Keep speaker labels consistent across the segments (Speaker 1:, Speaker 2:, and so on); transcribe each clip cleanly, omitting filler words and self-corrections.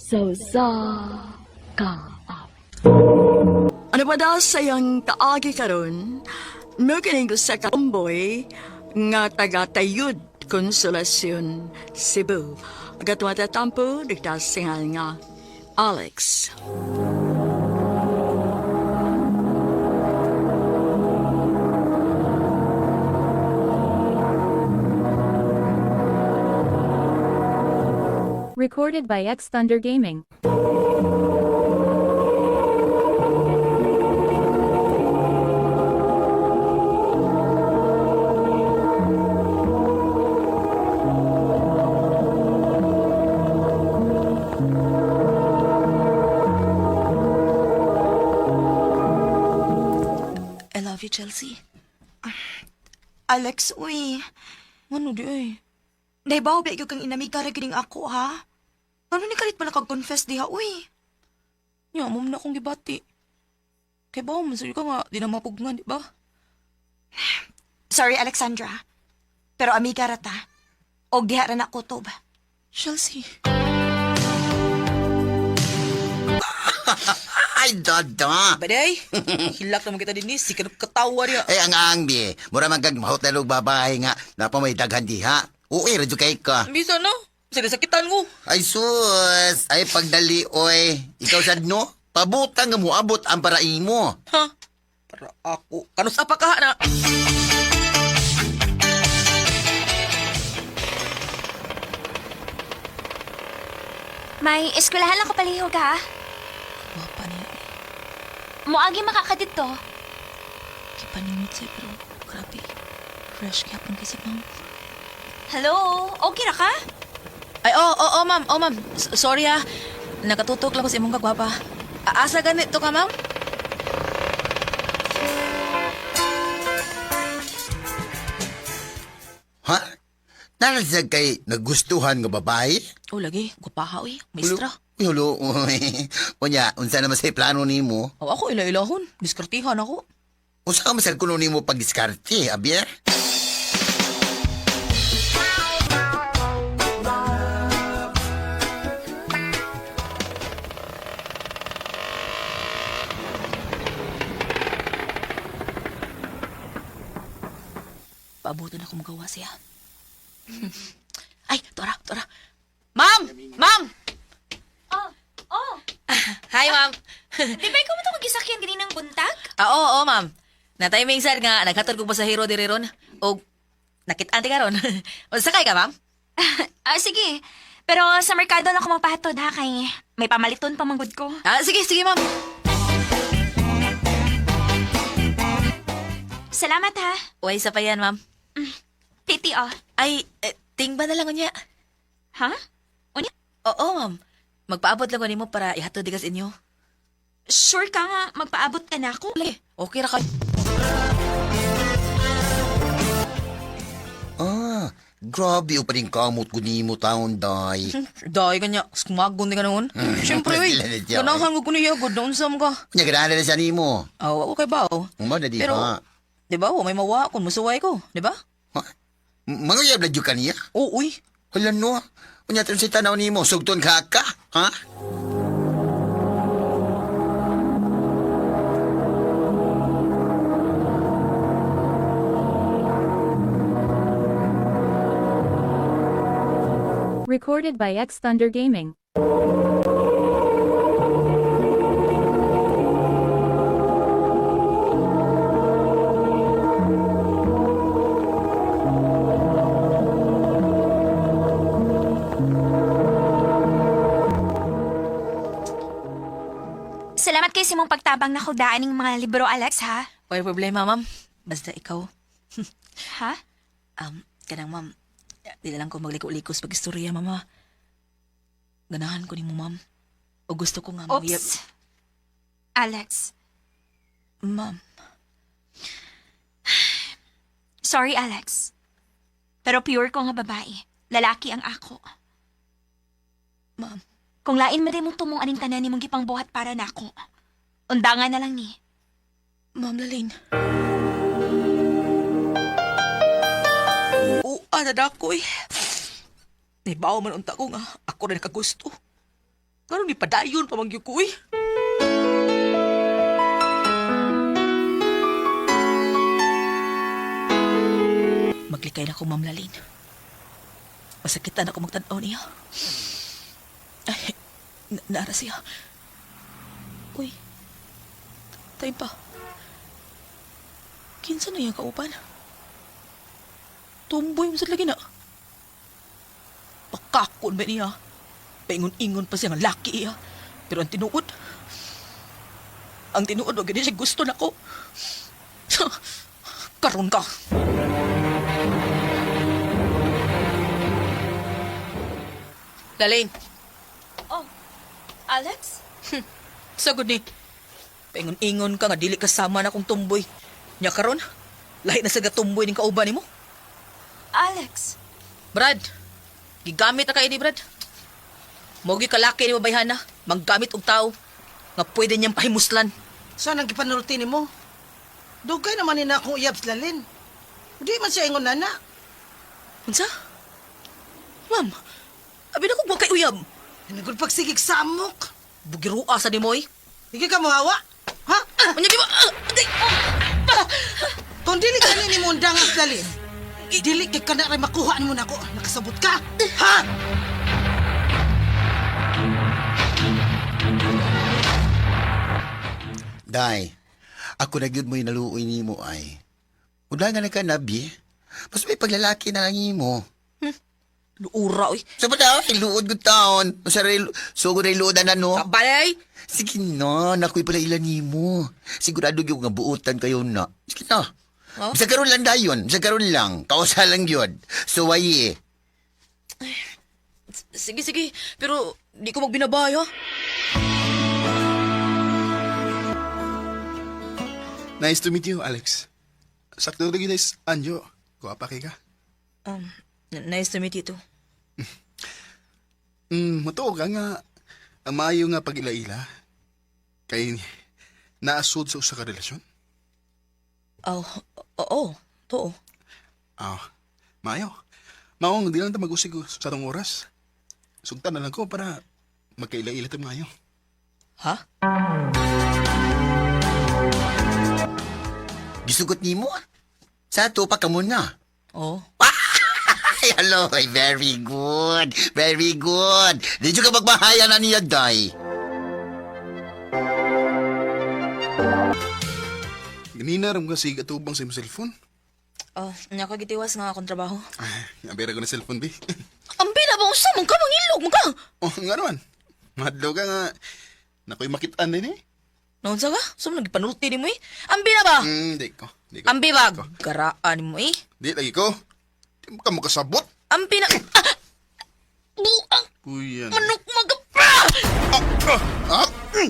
Speaker 1: Sa usa ka awit. Ano pa daw sa iyang kaagi karon? Mukining sa katomboy nga taga Tayud, Consolacion, Cebu. Agatwa tatampo, nagdasingal nga Alex.
Speaker 2: Recorded by X Thunder Gaming.
Speaker 3: I love you, Chelsea.
Speaker 4: Alex, uy.
Speaker 3: Ano di ay?
Speaker 4: Naibaw ba kang inamiga ra gining ako, ha? Ano ni kalit man nakag-confess diha, uy?
Speaker 3: Nya, mo na akong gibati. Kay ba man ka nga, di na mapugnan, di ba?
Speaker 4: Sorry, Alexandra. Pero amiga ra ta. Og diha ra na kutob.
Speaker 3: Chelsea.
Speaker 5: Ay, dada.
Speaker 3: Baday, hilak naman kita din si kanang katawa niya.
Speaker 5: Ay, ang angbi. Mura man kag mahotel og babae nga. Napa may daghan diha. Uy, radyo kay ka.
Speaker 3: Bisa na, sinasakitan ko.
Speaker 5: Ay, sus. Ay, pagdali, oy. Ikaw sad no? Pabutang nga moabot ang paraing mo.
Speaker 3: Ha? Para ako. Kanus apa ka na?
Speaker 6: May eskwelahan lang ko palihog ha.
Speaker 3: Gwapa niya.
Speaker 6: Moagi makakadito.
Speaker 3: Kipaningit siya pero grabe. Fresh gyapon kay si ma'am.
Speaker 6: Hello? Okay ra ka?
Speaker 3: Ay, oh, oh, oh, ma'am. Oh, ma'am. Sorry ah. Nakatutok lang ko sa imong kagwapa. Asa ganito ka, ma'am?
Speaker 5: Ha? Narasag kay nagustuhan nga babae?
Speaker 3: Oh, lagi. Gwapaha, uy. Maestra.
Speaker 5: Uy, hulo, uy. Unya, unsa naman sa plano nimo?
Speaker 3: Oh, ako ila-ilahon. Diskartihan ako.
Speaker 5: Unsa ka masal kuno nimo pagdiskarte, abier?
Speaker 3: Paabutan ako magawa siya. Ay, tora, tora. Ma'am! Ma'am!
Speaker 6: Oh, oh.
Speaker 3: Hi, ma'am.
Speaker 6: Di ba ikaw mo itong gisakyan ganinang buntag?
Speaker 3: Ah, oo, oo, ma'am. Na-timing sir nga, naghatod ko pasahero diri ron. O, nakit-an ti karon. O, sakay ka, ma'am?
Speaker 6: Ah, sige. Pero sa merkado lang ako magpahatod ha kay may pamaliton pa manggod ko.
Speaker 3: Ah, sige, sige, ma'am.
Speaker 6: Salamat ha.
Speaker 3: Uy, isa pa yan, ma'am.
Speaker 6: Titi oh.
Speaker 3: Ay, eh, tingba na lang unya.
Speaker 6: Ha? Unya?
Speaker 3: Oo, ma'am. Magpaabot lang ko nimo para ihatod di ka sa inyo.
Speaker 6: Sure ka nga magpaabot ka na ako?
Speaker 3: Lagi, okay ra ka.
Speaker 5: Ah, grabe o pa rin kamot ko nimo taon, day.
Speaker 3: Dahil kanya, sumagon di ka noon. Siyempre, uy.
Speaker 5: Sila na siya,
Speaker 3: Ganahan ko ko niya, good na unsam ka.
Speaker 5: Unya, ganahan na siya nimo.
Speaker 3: Oh, okay ba, oh?
Speaker 5: Mo na di
Speaker 3: Pero,
Speaker 5: ba?
Speaker 3: di ba, oh, may mawa kung musuway ko, di ba?
Speaker 5: Ha? Manguyab na jud ka niya?
Speaker 3: Oo, uy.
Speaker 5: Hala no. Unya tun sa tanaw nimo, sugton ka ka, ha?
Speaker 2: Recorded by X Thunder Gaming.
Speaker 6: Salamat kay simong pagtabang na daan ng mga libro, Alex, ha?
Speaker 3: Walang problema, ma'am. Basta ikaw.
Speaker 6: Ha?
Speaker 3: Kanang ma'am, di na lang ko magliko-likos pag istorya, mama. Ganahan ko nimo, ma'am. O gusto ko nga
Speaker 6: Oops. Alex.
Speaker 3: Ma'am,
Speaker 6: Sorry, Alex. Pero pure ko nga babae. Lalaki ang ako.
Speaker 3: ma'am.
Speaker 6: Kung lain man mong tumong aning tanan nimong gipangbuhat para nako. Undangan na lang ni.
Speaker 3: Ma'am Lalaine. Oo, ah, nadako eh. Naibaw man unta ko nga. Ako rin nakagusto. Karon ni padayon pa man gyud ko, uy. Maglikay na ko, Ma'am Lalin. Masakitan ako magtan-aw niya. Ay, naara siya. Uy, tayo pa. Kinsa na iya kauban? Tumboy mo sa lagi na. Pakakon ba niya? Paingon-ingon pa siya nga laki iya. Pero ang tinuod, wag gani siya gusto nako. Karon ka. Lalaine,
Speaker 6: Oh, Alex?
Speaker 3: Sagod ni. Paingon-ingon ka nga dili kasama na kong tumboy. Nya karon, lahi na sa gatumboy ning kauban nimo.
Speaker 6: Alex?
Speaker 3: Brad, gigamit na kay ni Brad. Mogi kalaki ni mabayhana, manggamit og tao nga pwede niyang pahimuslan.
Speaker 7: Saan ang gipanulti nimo? Dugay naman ni na akong uyab sa lalin. Di man siya ingon nana.
Speaker 3: Unsa? Ma'am, abi na kong kay uyab.
Speaker 7: Nagod pagsigig samok.
Speaker 3: Bugirua sa nimoy.
Speaker 7: Sige ka mohawa. Ha? Ah!
Speaker 3: Unya di ba? Ah, aday! Ah!
Speaker 7: Kung dili ka ni mo undang ang lalin, dili kay ka na rin makuha nimo nako. Nakasabot ka? Ha?
Speaker 5: Day, ako na gyud mo'y naluoy nimo ay. Udangan na ka nabi. Mas may paglalaki na lang nimo.
Speaker 3: Luura oy.
Speaker 5: Sa ba daw, iluod gud taon. Sa sugod ay luodan na no.
Speaker 3: Kabalay.
Speaker 5: Sige na, nakoy pala ilan nimo. Sigurado gyud nga buotan kayo na. Sige na.
Speaker 3: Oh?
Speaker 5: Sa karon lang dayon, sa karon lang. Kausa lang gyud. Suwayi.
Speaker 3: Sige, sige. Pero di ko magbinabay, ha?
Speaker 8: Nice to meet you, Alex. Sakto rin guys, Anjo. Guwapa kay ka.
Speaker 3: Nice to meet you too.
Speaker 8: Matuo ka nga. Ang maayo nga pag-ila-ila. Kay naasud sa usa ka relasyon.
Speaker 3: Oh, oo, too.
Speaker 8: Ah, maayo. Maong di lang ta mag-usig sa atong oras. Sugtan na lang ko para magkaila-ila ta maayo.
Speaker 3: Ha?
Speaker 5: Gisugot nimo ah. Sa ato pa kamo na.
Speaker 3: Oo.
Speaker 5: Ay, hello. Ay, very good. Very good. Di ka magbahaya na niya, Day.
Speaker 8: Ganina ram kasi atubang sa imong cellphone.
Speaker 3: Oh, nya ko gitiwas nga akong trabaho.
Speaker 8: Ay, abera ko na cellphone, bi.
Speaker 3: Ang bina ba usa man ka mangilog man ka.
Speaker 8: Oh, nga naman. Madlo ka nga. Nakoy makitaan din eh.
Speaker 3: Naunsa ka? Sa man nagpanulti nimo eh. Ang bina ba?
Speaker 8: Di ko. Di ko.
Speaker 3: Ang ba? Garaan nimo eh.
Speaker 8: Di lagi ko. Di mo ka makasabot.
Speaker 3: Ang bina. Ah! Buang
Speaker 8: Puyan.
Speaker 3: manok magapra.
Speaker 8: Ah, ah, ah, mm.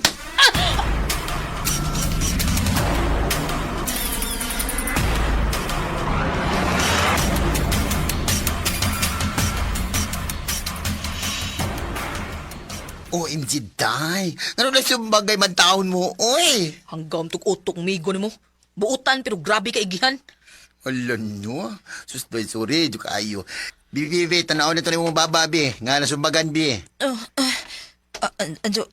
Speaker 5: OMG, Day. Ano na siyang bagay man taon mo, oy?
Speaker 3: Hanggang tug utok migo nimo. Buutan pero grabe ka igihan.
Speaker 5: Ala no. Sus, Day, sorry. Di kaayo. Bi, bi, bi, tanaw na ito ni mong baba, bi. Nga nasumbagan, bi.
Speaker 3: Oh, Anjo,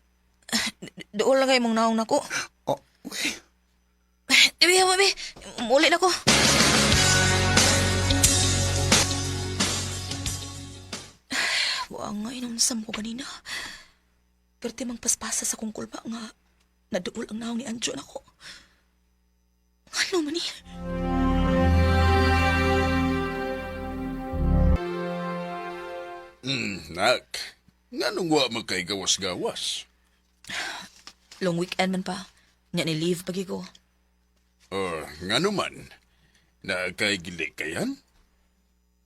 Speaker 3: dool lang kayo mong naong nako.
Speaker 5: Oh, uy.
Speaker 3: Abi, abi, muli na ko. Wa nga inunsam ko ganina. Perti mang paspasa sa kong kulba nga naduol ang naong ni Anjo nako. Ano man ni?
Speaker 8: Nak. Nganong wa man kay gawas-gawas?
Speaker 3: Long weekend man pa. Nya ni leave pagi ko.
Speaker 8: Oh, ngano man? Na kay gilikayan?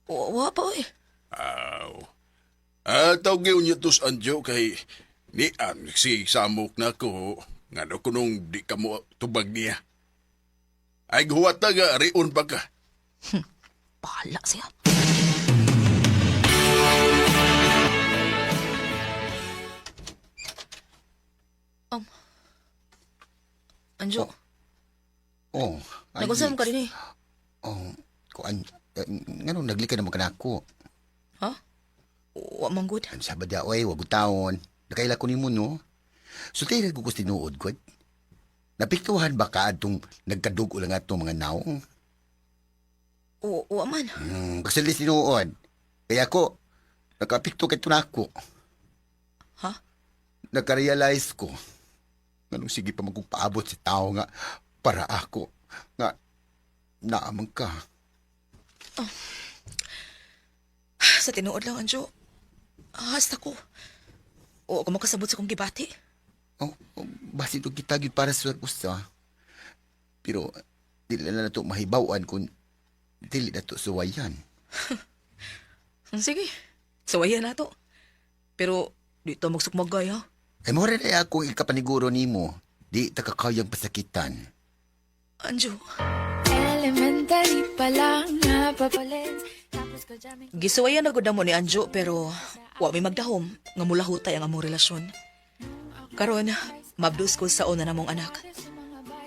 Speaker 3: Wa pa oy.
Speaker 8: Aw. Ah, tawag niyo tos anjo kay ni an si samok na ko ngano kunong di ka mo tubag niya. Ay guwat ta ga riun pa ka.
Speaker 3: Bahala siya. Anjo,
Speaker 5: Oh, ay,
Speaker 3: nag-usam ka din eh.
Speaker 5: Oh, kuan. Eh, ngano naglika na mo kanako?
Speaker 3: Ha? Wa man good.
Speaker 5: Ano sa ba oy, wag taon. Nakaila ko nimo, no? So, tayo ko tinuod ko. Napiktuhan ba ka atong nagkadugo lang atong mga naong?
Speaker 3: Oo, oo man.
Speaker 5: Kasi di tinuod. Kaya ako, nakapikto kay tunako.
Speaker 3: Ha?
Speaker 5: Nakarealize ko. Nganong sige pa magpaabot si tao nga para ako. Nga, naamang ka.
Speaker 3: Sa tinuod lang, Anjo. Hasta ko. Oo, ako makasabot sa kong gibati.
Speaker 5: Oh, oh, basin to kita gyud para sa usa. Pero dili na nato mahibaw-an kung dili na to suwayan.
Speaker 3: Sige, sawayan na to. Pero dito magsukmagay ha.
Speaker 5: Ay mo rin ay akong ikapaniguro nimo, di ta kakayang pasakitan.
Speaker 3: Anjo,
Speaker 9: Elementary pa lang napapalit. Tapos ko jamming.
Speaker 3: gisuwayan na gud mo ni Anjo pero wa may magdahom nga mulahutay ang among relasyon. Karon, mabdus ko sa una namong anak.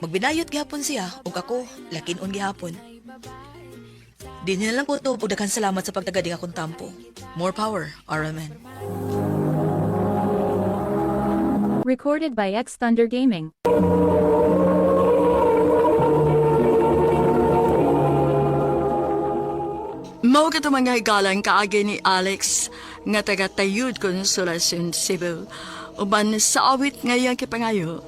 Speaker 3: Magbinayot gihapon siya ug ako lakinon gihapon. Di niya lang ko to ug daghan salamat sa pagtagading akong tampo. More power, RMN.
Speaker 2: Recorded by X Thunder Gaming.
Speaker 1: Mao kato mga higalang kaagi ni Alex nga taga Tayud Consolacion, Cebu. Uban sa awit ngayang kipangayo,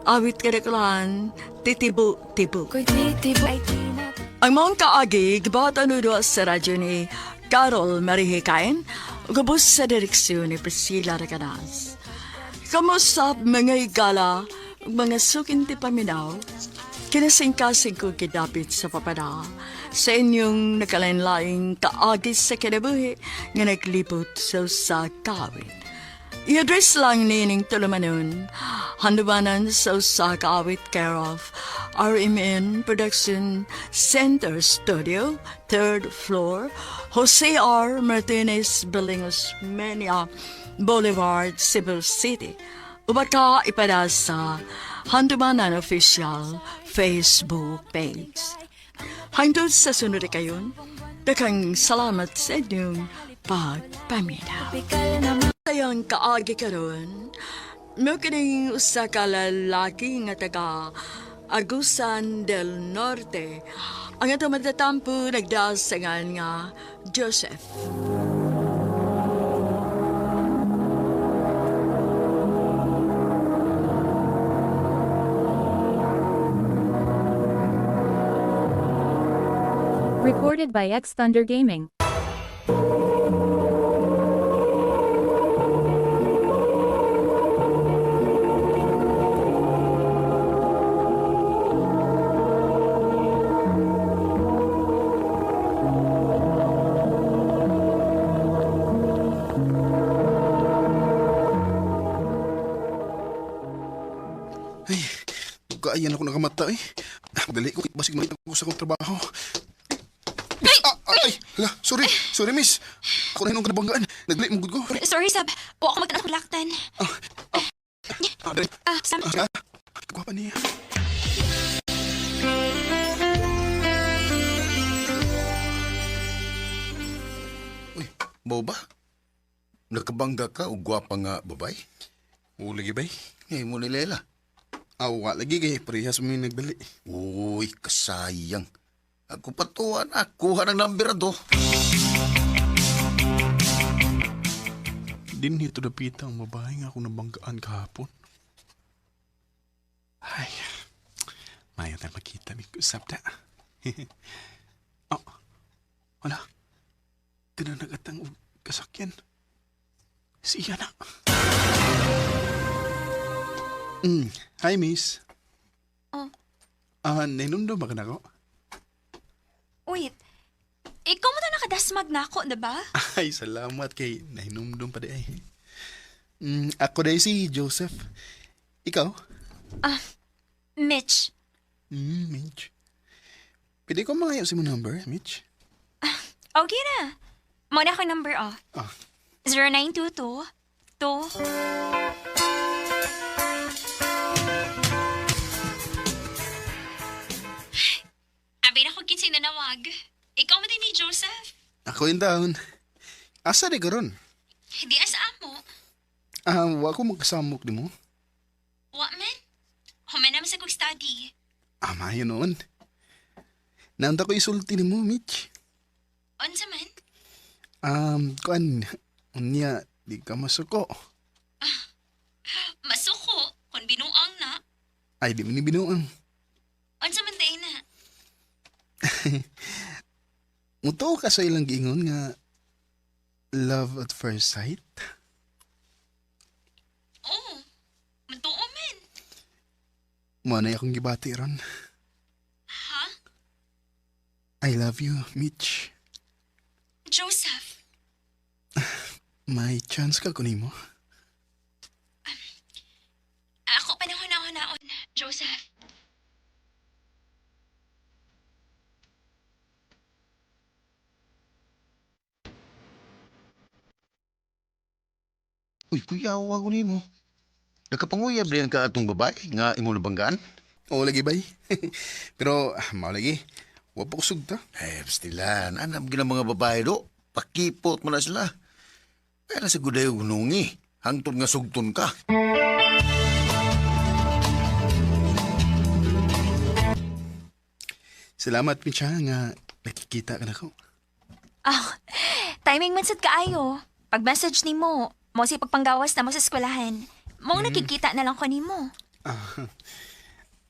Speaker 1: awit kadakulahan, titibo-tibo.
Speaker 9: Ko'y titibo ay tinat.
Speaker 1: Ang maong kaagi, gibuhat anudo sa radyo ni Carol Marihikain, gubos sa direksyon ni Priscilla Recanas. Kamusta mga higala, ug mga sukinti paminaw, kinasingkasing ko gidapit sa papada sa inyong nakalain-laing kaagi sa kinabuhi nga naglibot sa usa ka awit. I-address lang nining tulumanon, handumanan sa usa ka awit care of RMN Production Center Studio, third floor, Jose R. Martinez Building, Osmeña Boulevard, Cebu City. Ubaka ipada sa Handumanan Official Facebook page. Hangtod sa sunod kayon, daghang salamat sa inyong pagpaminaw.
Speaker 9: Pikal na
Speaker 1: Sayang kaagi karon, mo kining usa ka lalaki nga taga Agusan del Norte. Ang ato matatampo nagdasangan nga Joseph.
Speaker 2: Recorded by X Thunder Gaming.
Speaker 8: Ay, kaayan ako nakamata eh. Dali ko, basig makita ko sa akong trabaho. Ah, ay, hala, sorry, sorry miss. Ako na hinong kanabanggaan. Nagdali mong gud ko.
Speaker 6: Sorry, Sab. Wa ako magtanong laktan.
Speaker 8: Ah, ah, ah, dali.
Speaker 6: Ah, Sam.
Speaker 8: Ah, gwapa niya.
Speaker 5: Uy, mo ba? Nakabangga ka o gwapa nga babay?
Speaker 8: Oo, lagi bay.
Speaker 5: Ngay mo ni Lela.
Speaker 8: Awa, lagi kay parehas mo yung nagdali.
Speaker 5: Uy, kasayang. Ako patuan na, kuha ng number do.
Speaker 8: Din hito dapita ang babae nga akong nabanggaan kahapon. Ay, maya tayo makita ni usap na. Oh, wala. Tinanagatang og kasakyan. Siya na. Hi, miss.
Speaker 6: Oh.
Speaker 8: Ah, nainumdum ba ka na ko?
Speaker 6: Wait. Ikaw mo to nakadasmag na ako, diba?
Speaker 8: Ay, salamat kay nahinumdum pa di ay. Ako dahil si Joseph. Ikaw?
Speaker 6: Mitch.
Speaker 8: Mitch. Pwede ko mangayo sa imong number, Mitch?
Speaker 6: Okay na. Mo na akong number, oh.
Speaker 8: Ah.
Speaker 6: 0922 2. Abi na ko kinsay nanawag. Ikaw mo din ni Joseph.
Speaker 8: Ako yung taon. Asa di karon?
Speaker 6: Di asa amo.
Speaker 8: Ah, wa ko magkasamok nimo.
Speaker 6: Wa man. Human naman sa kong study.
Speaker 8: Ah, maayo noon. Naunta ko isulti nimo, Mitch.
Speaker 6: Unsa man?
Speaker 8: Kuan, unya, di ka masuko.
Speaker 6: Masuko kung binuang na.
Speaker 8: Ay, di man ni binuang.
Speaker 6: Unsa man day na?
Speaker 8: Mutuo ka sa ilang giingon nga love at first sight?
Speaker 6: Oh, matuo man.
Speaker 8: Mo na akong gibati ron.
Speaker 6: Ha?
Speaker 8: I love you, Mitch.
Speaker 6: Joseph,
Speaker 8: May chance ka kunimo.
Speaker 6: ako panahon na naon. Joseph.
Speaker 10: Uy, kuya, wa ko nimo. Nakapanguyab rin ka atong babae nga imo nabanggaan.
Speaker 8: Oo, lagi bay. Pero, mao lagi. Wa pa kusog ta.
Speaker 10: Eh, pastilan, anam gina mga babae do. Pakipot mo na sila. Kaya na sa guday gunungi. Hangtod nga sugton ka.
Speaker 8: Salamat, Mitch, ha, nga nakikita ka na ko.
Speaker 6: Ah, timing man sad kaayo. Pag message nimo, mo si pagpanggawas na mo sa eskwelahan. Mong nakikita na lang ko nimo.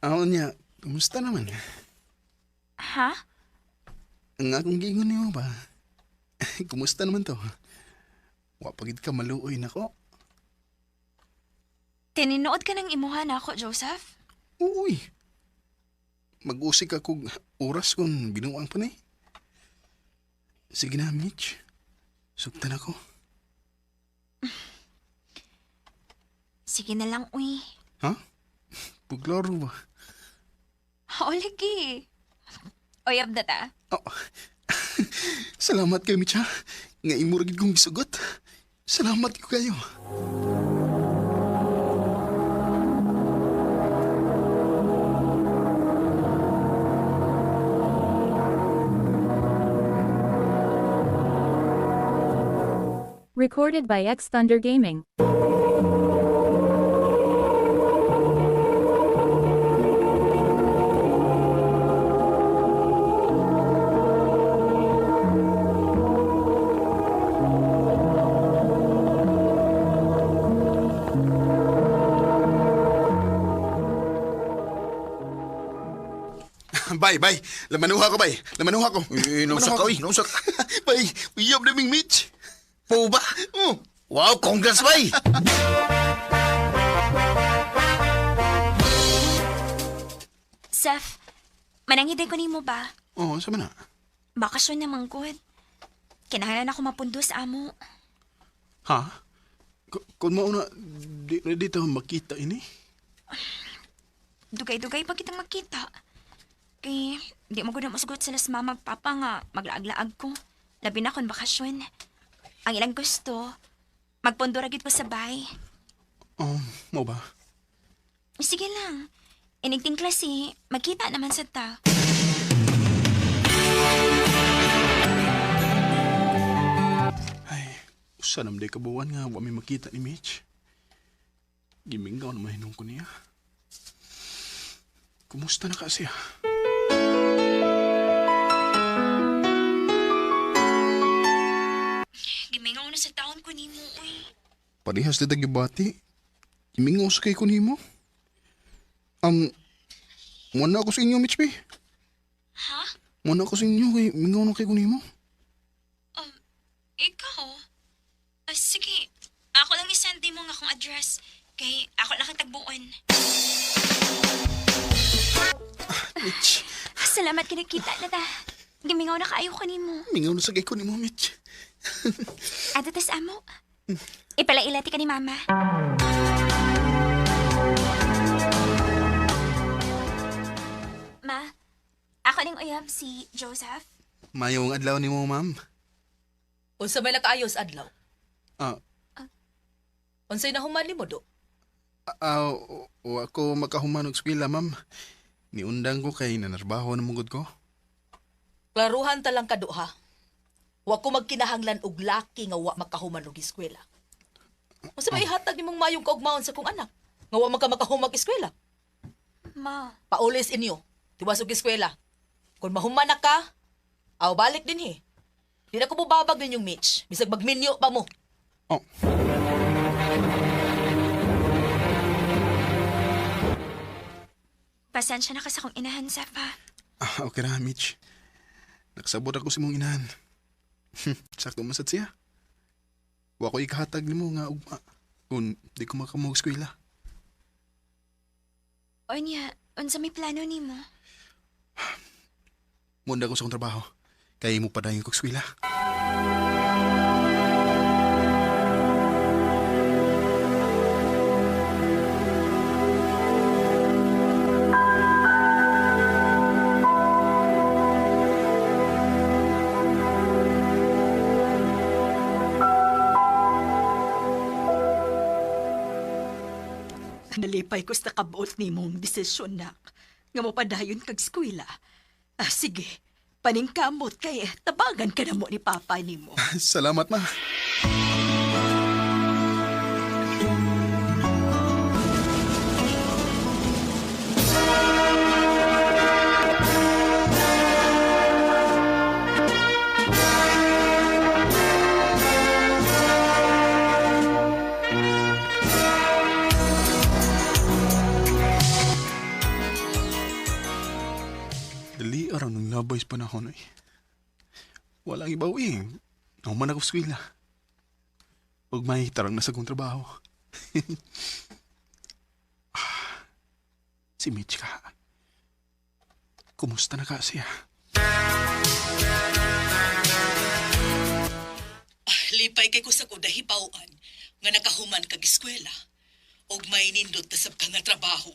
Speaker 8: Ah, unya, kumusta naman?
Speaker 6: Ha?
Speaker 8: Ang akong giingon nimo ba? Kumusta naman to? Wa pagid ka maluoy nako.
Speaker 6: Tininood ka ng imuha na ako, Joseph?
Speaker 8: Uy. Mag-usik ako oras kung binuang pa ni. Sige na, Mitch. Sugtan ako.
Speaker 6: Sige na lang, uy.
Speaker 8: Ha? Puglaro ba?
Speaker 6: O, lagi. Uyab na ta.
Speaker 8: Oh. Salamat kayo, Mitch, ha? Nga imuragid kong gisugot. Salamat ko kayo.
Speaker 2: Recorded by X Thunder Gaming.
Speaker 8: Bay, bay. Lamanuha ko, bay. Lamanuha ko.
Speaker 10: Uy, nausa ka, uy, nausa ka.
Speaker 8: Bay, uyab na ming Mitch.
Speaker 10: Po ba?
Speaker 8: Oh.
Speaker 10: Wow, congrats, bay!
Speaker 6: Seth, manangiday ko nimo ba?
Speaker 8: Oh, sama na.
Speaker 6: Bakasyon naman gud. Kinahanglan ako mapundo sa amo.
Speaker 8: Ha? Kung mauna, di na dito makita ini.
Speaker 6: Dugay-dugay pa kitang magkita. Kay, di mo gud na masugot sila sa mama ug papa nga maglaag-laag ko. Labi na kon bakasyon. Ang ilang gusto, magpundo ra gid ko sa bay.
Speaker 8: Oh, mo ba?
Speaker 6: Sige lang. Inigting klase, magkita naman sa ta.
Speaker 8: Ay, usa naman day kabuan nga wa may makita ni Mitch. Gimingaw na mahinong ko niya. Kumusta na ka siya?
Speaker 6: Gimingaw na sa taon ko nimo, uy.
Speaker 8: Parehas na tagibati. Gimingaw sa kay ko nimo. Muna ako sa inyo, Mitch, bay.
Speaker 6: Ha?
Speaker 8: Muna ako sa inyo kay mingaw na kay ko nimo.
Speaker 6: Ikaw? Ah, sige, ako lang isend mo nga akong address. Kay ako lang kang tagbuon.
Speaker 8: Mitch,
Speaker 6: Ah, salamat kinikita na ta. Gimingaw na kaayo ko nimo.
Speaker 8: mingaw na sa kay ko nimo, Mitch.
Speaker 6: Ato tas amo. Ipalailati ka ni mama. Ma, ako ning uyab si Joseph.
Speaker 8: Mayong adlaw nimo, ma'am.
Speaker 3: Unsa may nakaayos adlaw?
Speaker 8: Ah,
Speaker 3: Unsay nahuman nimo do?
Speaker 8: ah, o ako makahuman og eskwela, ma'am. Niundang ko kay nanarbaho na mugod ko.
Speaker 3: Klaruhan ta lang ka do ha. Wa ko magkinahanglan og laki nga wa makahuman og eskwela. Unsa may ihatag nimong mayong kaugmaon sa kong anak? Nga wa man ka makahumag eskwela.
Speaker 6: Ma,
Speaker 3: Paulis inyo. Tiwas og eskwela. Kung mahuman na ka, aw balik din he. Di na ko mubabag ninyong Mitch. Bisag magminyo pa mo.
Speaker 8: Oh.
Speaker 6: Pasensya na ka sa akong inahan, Seth, ha?
Speaker 8: Ah, okay ra, Mitch. Nagsabot ako sa imong inahan. Sakto man sad siya. Wa ko ikahatag nimo nga ugma kung di ko makamog eskwela.
Speaker 6: Onya, unsa may plano nimo?
Speaker 8: Munda ko sa akong trabaho. Kay mo padayon kog eskwela.
Speaker 1: Nalipay ko sa kabuot nimong desisyon, nak. Nga mopadayon kag eskwela. Ah, sige, paningkamot kay tabagan ka na mo ni Papa nimo.
Speaker 8: Salamat, ma. Dali araw ng labay sa panahon eh. Walang ibaw eh. Nahuman ako sa eskwela. Huwag may tarang na sa kong trabaho. Ah, si Mitch ka. Kumusta na ka siya?
Speaker 7: Lipay kay ko sa kudahibawan nga nakahuman kag eskwela ug may nindot na sab ka nga trabaho.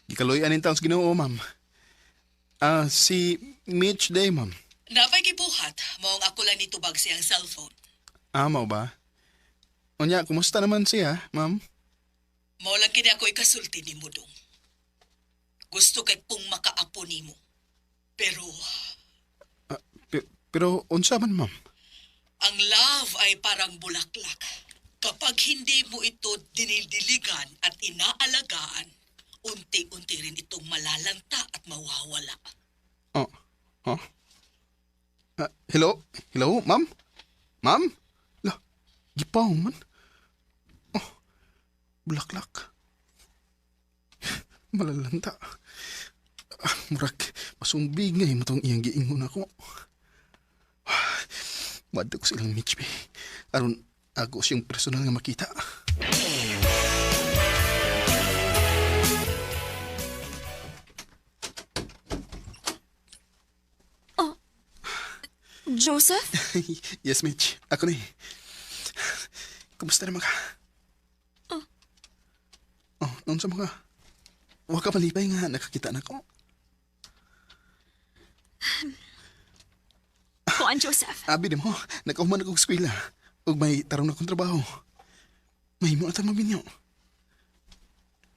Speaker 8: Gikaloy anin taon sa Ginoo, ma'am. Ah, si Mitch day, ma'am.
Speaker 7: Napay gibuhat mao ang ako lang nitubag siyang cellphone.
Speaker 8: Ah, mao ba? Unya, kumusta naman siya, ma'am?
Speaker 7: Mao lang kini ako ikasulti nimo dong. Gusto kay kung makaapo nimo. Pero
Speaker 8: Ah, pero unsa man, ma'am?
Speaker 7: ang love ay parang bulaklak. Kapag hindi mo ito dinildiligan at inaalagaan, unti-unti rin itong malalanta at mawawala.
Speaker 8: Oh, huh? Ah, hello? Hello, ma'am? Ma'am? La, gipaw man. Oh, bulaklak. Malalanta. Ah, murag, masumbig nga eh, matong iyang giingon ako. Madto ko silang Mitch, be. Aron, ako siyang personal nga makita.
Speaker 6: Joseph?
Speaker 8: Yes, Mitch. Ako na eh. Kumusta naman ka? Oh, noon sa mga. Huwag ka malipay nga, nakakita na ko.
Speaker 6: Kuan, Joseph.
Speaker 8: Abi di mo, nakahuman ako sa eskwela. Ug may tarong na akong trabaho. Mahimo na tayo mabinyo.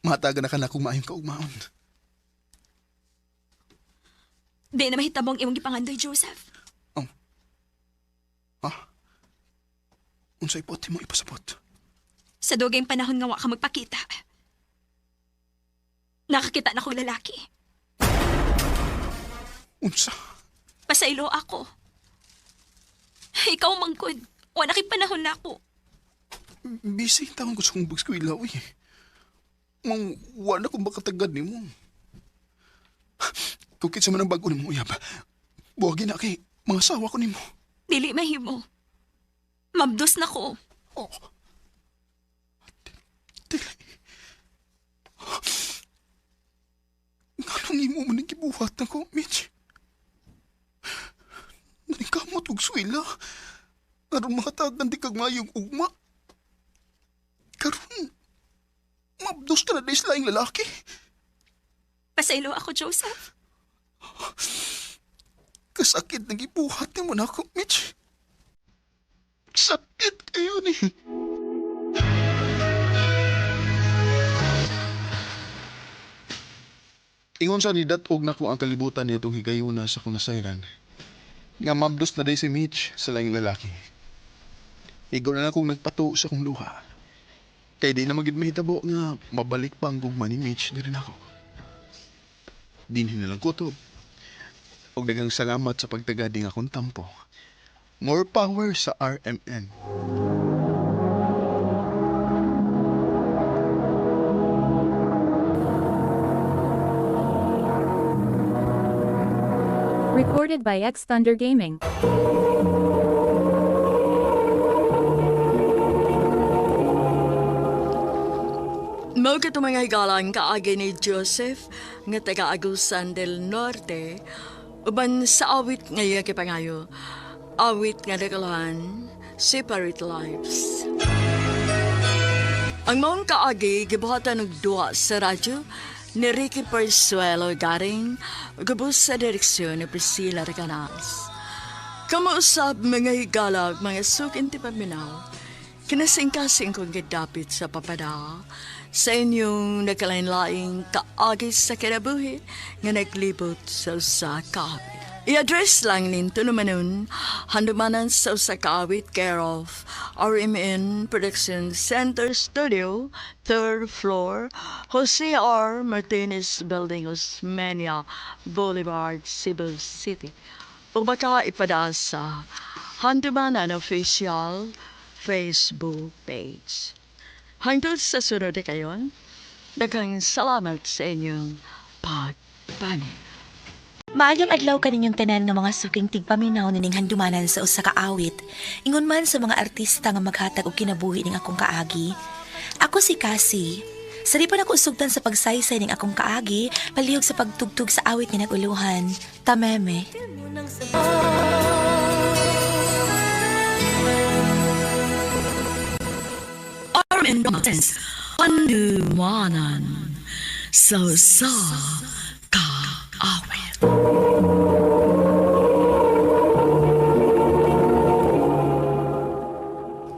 Speaker 8: Mataga na ka na kung maayong kaugmaon.
Speaker 6: Di na mahitabong imong gipangandoy, Joseph.
Speaker 8: Oh. Ha? Unsay pote mo ipasabot?
Speaker 6: Sa dugay panahon nga wa ka magpakita. Nakakita na kong lalaki.
Speaker 8: Unsa?
Speaker 6: Pasaylo ako. Ikaw mangkod. Wala kay panahon na ako.
Speaker 8: Busy taon ko sa kong pag-eskwela, uy. Mang, wala kong makatagad ni mo. Kung kinsa man ang bago ni mo, uyab. Buwagin na kay mga asawa ko nimo.
Speaker 6: Dili mahimo. Mabdos na ko.
Speaker 8: Oh. Dili. Nganong imo man ang gibuhat na ko, Mitch? Naningkamot og swila. Aron makatagan di kag mayong ugma. Karon, mabdos ka na di sa laing lalaki.
Speaker 6: Pasaylo ako, Joseph.
Speaker 8: Kasakit na gibuhat nimo na ako, Mitch. Sakit kayo ni. Ingon sa nidatog na ko ang kalibutan nitong higayuna sa kong nasayran. Nga mabdos na day si Mitch sa laing lalaki. Igo na lang akong nagpato sa kong luha.
Speaker 11: Kay di na magid mahitabo nga mabalik pa ang gugma ni Mitch diri nako. Dinhi na lang kutob. Og daghang salamat sa pagtagad ning akong tampo. More power sa RMN.
Speaker 2: Recorded by X Thunder Gaming.
Speaker 1: Mao kato mga higalang kaagi ni Joseph nga taga Agusan del Norte uban sa awit nga iya gipangayo. Awit nga nagalahan, Separate Lives. Ang maong kaagi gibuhatan og duwa sa radyo ni Ricky Persuelo Garing gubos sa direksyon ni Priscilla Recanas. Kamausap mga higalag, mga sukin ti paminaw, kinasingkasing kong gidapit sa papada sa inyong nagkalain-laing kaagi sa kinabuhi nga naglibot sa usa ka awit. I-address lang ninto naman nun, handumanan sa usa ka awit, care of RMN Production Center Studio, third floor, Jose R. Martinez Building, Osmeña Boulevard, Cebu City. O baka ipadaan sa Handumanan Official Facebook page. Hangtod sa sunod na kayon, daghang salamat sa inyong pagpanin.
Speaker 12: Maayong adlaw kaninyong tanan nga mga suking tigpaminaw nining handumanan sa usa ka awit. Ingon man sa mga artista nga maghatag og kinabuhi ning akong kaagi. Ako si Cassie. Saripan ako usugtan sa pagsaysay ning akong kaagi, palihog sa pagtugtog sa awit nga naguluhan. Tameme.
Speaker 1: RMN Presents Handumanan sa usa ka awit.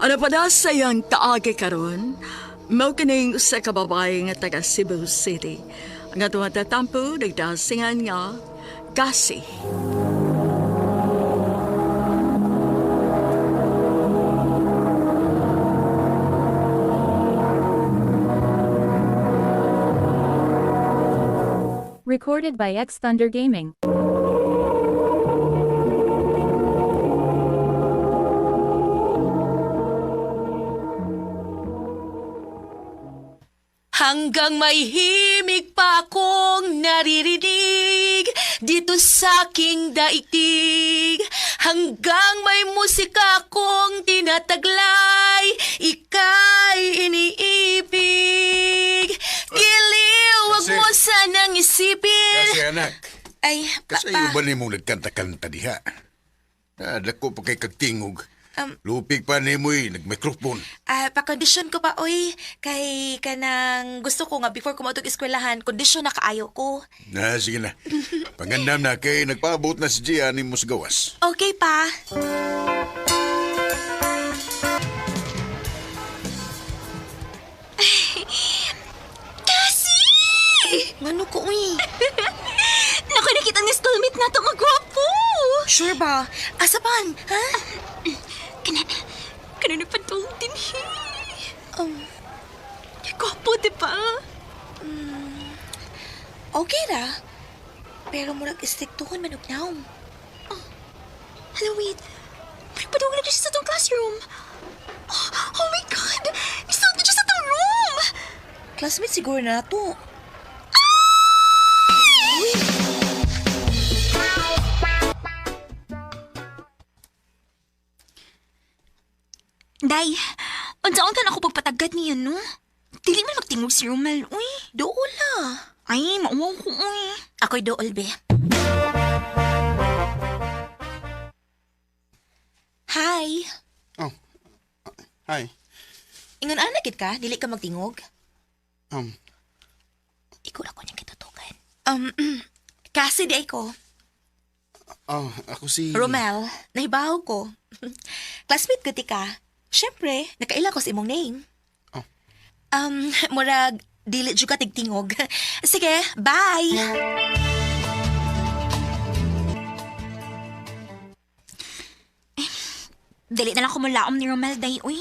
Speaker 1: Ano pa na sa iyang kaagi karon? Mao kining usa ka babae nga taga Cebu City. Ang atong tatampo nagdasingan nga Kasi.
Speaker 2: Recorded by X Thunder Gaming.
Speaker 12: Hanggang may himig pa akong naririnig dito sa aking daigdig. Hanggang may musika akong tinataglay, ika'y iniibig. Giliw, wag mo sanang isipin.
Speaker 10: Kasi anak,
Speaker 12: Ay,
Speaker 10: kasi
Speaker 12: papa.
Speaker 10: ba nimo nagkanta-kanta diha? Ah, dako pa kay kagtingog. Lupig pa nimo nagmikrofon.
Speaker 12: Ah, pakondisyon ko pa, oy. Kay kanang gusto ko nga before ko mautog eskwelahan, kondisyon na kaayo ko.
Speaker 10: Na, sige na. Pangandam na kay nagpaabot na si Gia nimo sa gawas.
Speaker 12: Okay pa.
Speaker 6: Cassie!
Speaker 4: Ngano ko, uy?
Speaker 6: Naku, nakita ni schoolmate na to nga gwapo!
Speaker 4: Sure ba? Asa pan? Ha?
Speaker 6: Kanan, kanan nagpadulong din he.
Speaker 4: Um,
Speaker 6: Gwapo, di ba?
Speaker 4: Okay ra. Pero murag istriktuhon man og naom.
Speaker 6: Hello, wait. Nagpadulong na siya sa tong classroom. Oh, oh my God! Isang na siya sa tong room!
Speaker 4: Classmate siguro na to.
Speaker 6: Day, unsaon ka na ako pagpatagad niya, no? Dili man magtingog si Romel, uy.
Speaker 12: Dool ah.
Speaker 6: Ay, mauwaw ko, uy.
Speaker 12: Ako'y dool, be. Hi.
Speaker 11: Oh. Hi.
Speaker 12: Ingon ana gid ka, dili ka magtingog. Ikaw ra ko niyang kitutukan. Kasi di ay ko.
Speaker 11: Oh, ako si
Speaker 12: Romel, nahibaw ko. Classmate ko ti ka. Siyempre, nakaila ko sa imong name.
Speaker 11: Oh.
Speaker 12: Murag, dili jud ka tigtingog. Sige, bye!
Speaker 6: Dili na lang kumulaom ni Romel, day, uy.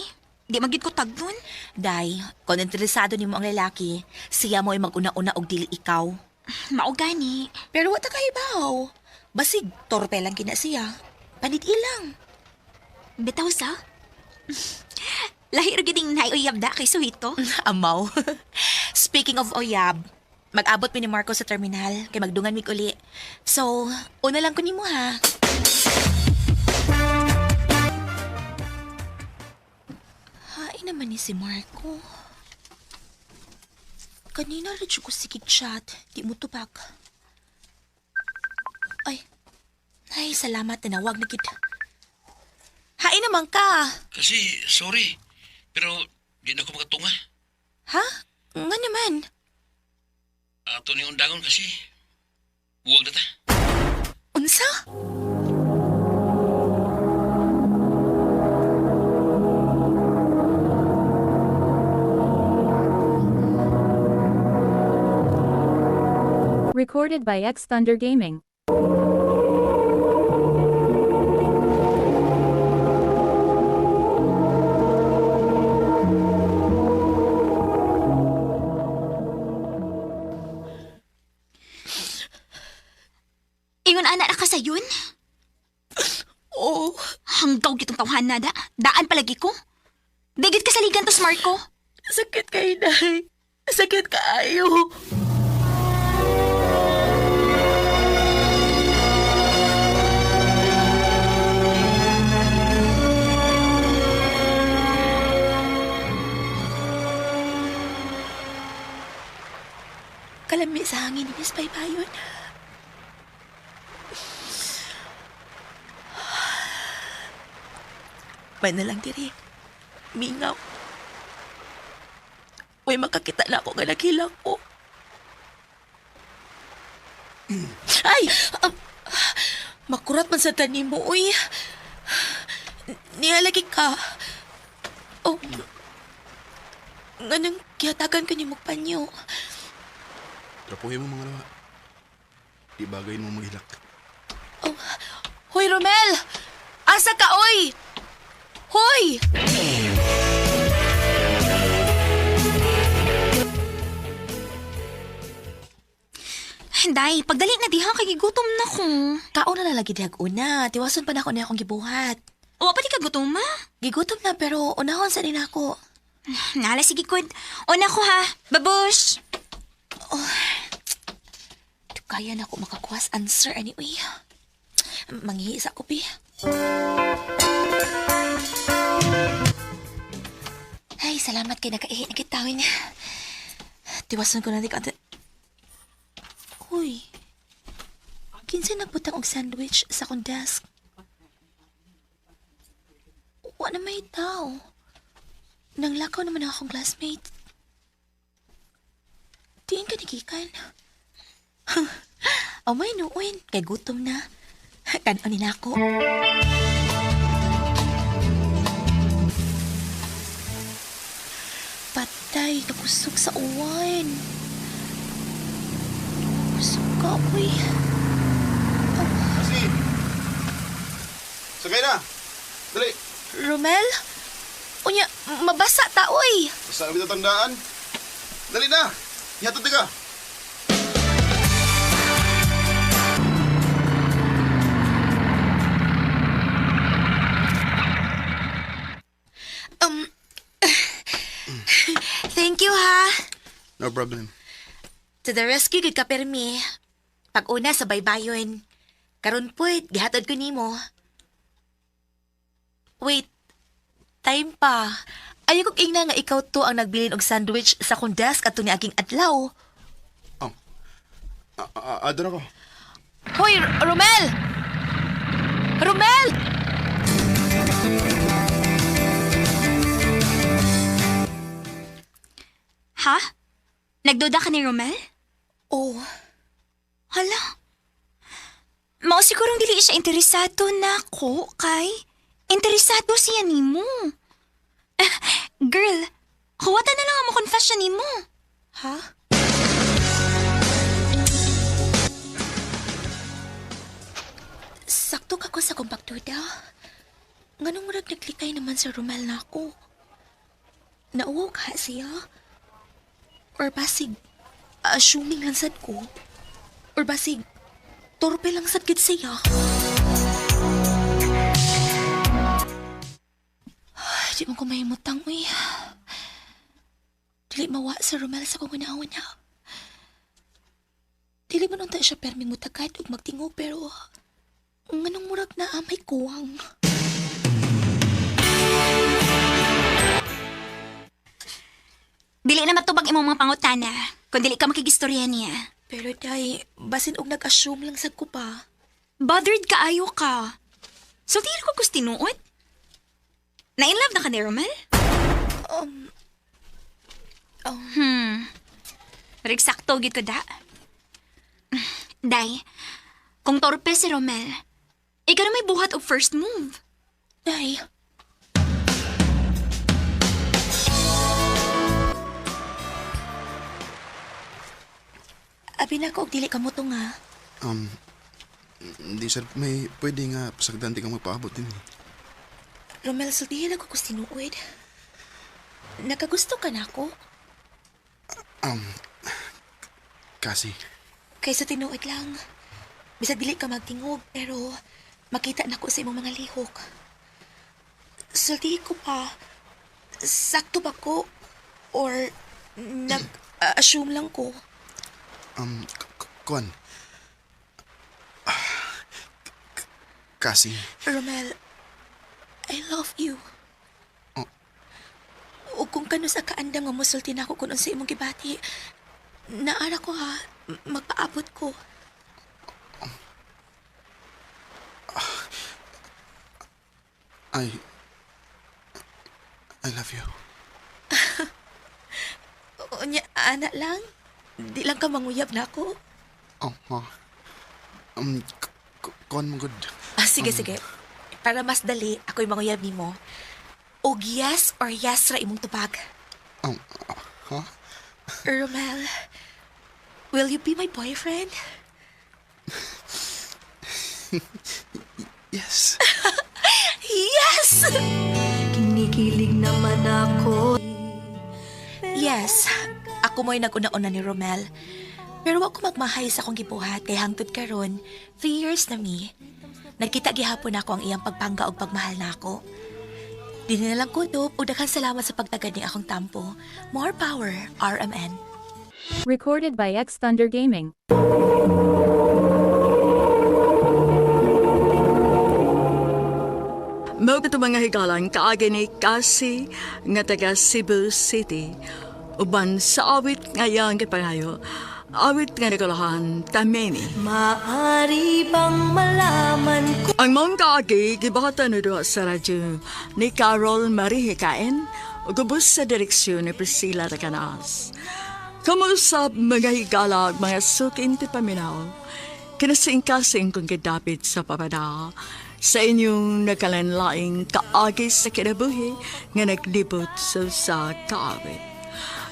Speaker 6: Di magid ko tagnon.
Speaker 12: Day, kung interesado nimo ang lalaki, siya mo ay maguna-una og dili ikaw.
Speaker 6: Mao gani.
Speaker 12: Pero wa ta kahibaw. Basig torpe lang kina siya. Panit ilang.
Speaker 6: Bitaw sa. Lahi ra gid ning naay uyab da kay Suhito.
Speaker 12: Amaw. Speaking of oyab, mag-abot mi ni Marco sa terminal kay magdungan mig uli. So, una lang ko nimo ha. Hain naman ni si Marco. Kanina ra jud ko sige chat, di mo tubag. Ay, ay salamat tinawag na gid. Hain naman ka.
Speaker 13: Kasi, sorry, pero di na ko makatunga.
Speaker 12: Ha? Nga naman.
Speaker 13: Ato ni undangon kasi. Buwag na ta.
Speaker 12: Unsa?
Speaker 2: Recorded by X Thunder Gaming.
Speaker 6: Ingon ana ra ka sayon?
Speaker 12: Oo.
Speaker 6: Hanggaw gitong tawhan na da. Daan palagi ko. Digit ka saligan tos Marco.
Speaker 12: Sakit kay Day. Sakit kaayo. Kalami sa hangin ni Miss Baybayon. May na lang diri. Mingaw. Uy, makakita na ako nga naghilak ko. Ay! Makurat man sa tanim mo, uy. Nihalagi ka. Oh. Nganong gihatagan ka ni mo panyo.
Speaker 11: Trapuhin mo mga lawa. Di bagay mo maghilak.
Speaker 12: Oh. Hoy, Romel! Asa ka, oy! Hoy!
Speaker 6: Day, pagdali na diha kay gigutom na ko.
Speaker 12: Kaon na lalagi dihag una. Tiwason pa na ako na akong gibuhat.
Speaker 6: Wa pa di ka gutom ma?
Speaker 12: Gigutom na pero unahon sa din ako.
Speaker 6: Nala sige kud. Una ko ha. Babush.
Speaker 12: Kaya na ako makakuha sa answer anyway. Manghiisa ko, pi. Ay, salamat kay nakaihi na kitawin. Tiwason ko na di ka. Uy, kinsa nagbutang og sandwich sa akong desk? Wa na may tao. Nanglakaw naman ang akong classmate. Diin ka nagikan. Amay noon, kay gutom na. Kanon ni nako. Patay, nakusog sa uwan. Kusog ka, uy.
Speaker 11: Kasi! Sakay na! Dali!
Speaker 12: Romel? Unya, mabasa ta, uy.
Speaker 11: Basta kami tatandaan. Dali na! Ihatod ka!
Speaker 12: Thank you, ha.
Speaker 11: No problem.
Speaker 12: To the rescue, gud ka permi. Pag-una sa baybayon. Karon puwit, gihatod ko nimo. Wait, time pa. Ayaw kong ingna nga ikaw to ang nagbilin og sandwich sa akong desk ato ni aking adlaw.
Speaker 11: Oh. Doon ako.
Speaker 12: Hoy, Romel! Romel!
Speaker 6: Ha? Nagduda ka ni Romel?
Speaker 12: Oh,
Speaker 6: Hala. Mao sigurong dili siya interesado nako kay interesado siya nimo. Ah, girl, huwata na lang ang mo confession nimo.
Speaker 12: ha? Sakto ka ko sa akong pagduda. Nganong murag naglikay naman sa Romel na ako. Nauwaw ka siya? Or basig, assuming lang sad ko? Or basig, torpe lang sad gid siya? Ay, di mo ko mahimutang, uy. Dili mawa sa Romel sa kong una-una. Dili man unta siya perming mutagad ug magtingog pero nganong murag na may kuwang.
Speaker 6: Dili na matubag imong mga pangutana kung dili ka makigistorya niya.
Speaker 12: Pero day, basin og nag-assume lang sad ko pa.
Speaker 6: Bothered kaayo ka. So tiro ko kus tinuod. Na in love na ka ni Romel?
Speaker 12: Um,
Speaker 6: Pero eksakto gid ko da. Day, kung torpe si Romel, ikaw na may buhat og first move.
Speaker 12: Day. Abi na ko og dili ka mo to nga.
Speaker 11: Um, hindi sir, may pwede nga pasagdan di ka magpaabot din.
Speaker 12: Romel, sultihin ako kus tinuod. Nakagusto ka na ako?
Speaker 11: Um, kasi,
Speaker 12: Kaysa tinuod lang. Bisag dili ka magtingog, pero makita na ko sa imong mga lihok. Sultihin ko pa, sakto ba ko? Or nag-assume lang ko?
Speaker 11: Kuan. Ah, Kasi,
Speaker 12: Romel, I love you.
Speaker 11: Oh.
Speaker 12: O kung kano sa kaandam nga musulti na ako kung unsa imong gibati, naara ko ha, magpaabot ko.
Speaker 11: I love you.
Speaker 12: Unya, ana lang. Di lang ka manguyab na ako.
Speaker 11: Oh, ha. Kuan mo good.
Speaker 12: Ah, sige, sige. Para mas dali, ako'y manguyab nimo. Og yes or yes ra imong tubag.
Speaker 11: Ha?
Speaker 12: Romel, will you be my boyfriend?
Speaker 11: Yes.
Speaker 12: Yes!
Speaker 9: Kinikilig naman ako.
Speaker 12: Yes, ako mo'y nag-una-una ni Romel. Pero wa ko magmahay sa akong gibuhat kay hangtod karon, 3 years na mi. Nagkita gihapon ako ang iyang pagpangga og pagmahal nako. Di na lang kutob ug daghang salamat sa pagtagad ni akong tampo. More power, RMN.
Speaker 2: Recorded by X Thunder Gaming.
Speaker 1: Mao kato mga higalan kaagi ni Cassie nga taga Cebu City. Uban sa awit nga iyang gipangayo. Awit nga nagulahan Tamimi.
Speaker 9: Maari bang malaman ko
Speaker 1: Ang mong kaagi gibahatan na duha sa radyo ni Carol Marie Hikain ug ubos sa direksyon ni Priscilla Racanaas. Kamusap mga higala ug mga sukin ti paminaw. Kinasingkasing kong gidapit sa papada sa inyong nakalanlaing kaagi sa kinabuhi nga naglibot sa usa kaawit.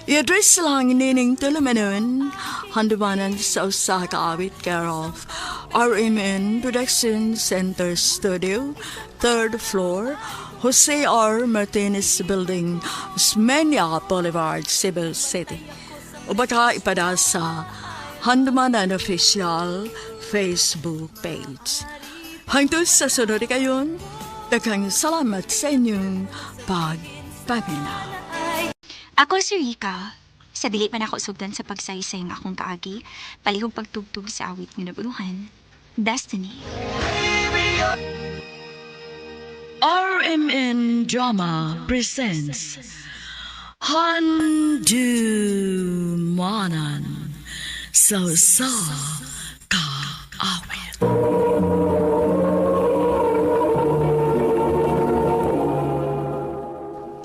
Speaker 1: I-address lang nining tulumanon, handumanan sa usa ka awit care of RMN Production Center Studio, third floor, Jose R. Martinez Building, Osmeña Boulevard, Cebu City. O baka ipada sa Handumanan Official Facebook page. Hangtod sa sunod kayon, daghang salamat sa inyong pagpaminaw.
Speaker 6: Ako si Rika. Sa dili pa nako sugdan sa pagsaysay ng akong kaagi, palihog pagtugtog sa awit nga nabuluhan. Destiny.
Speaker 1: RMN Drama presents Handumanan sa sa kaawit.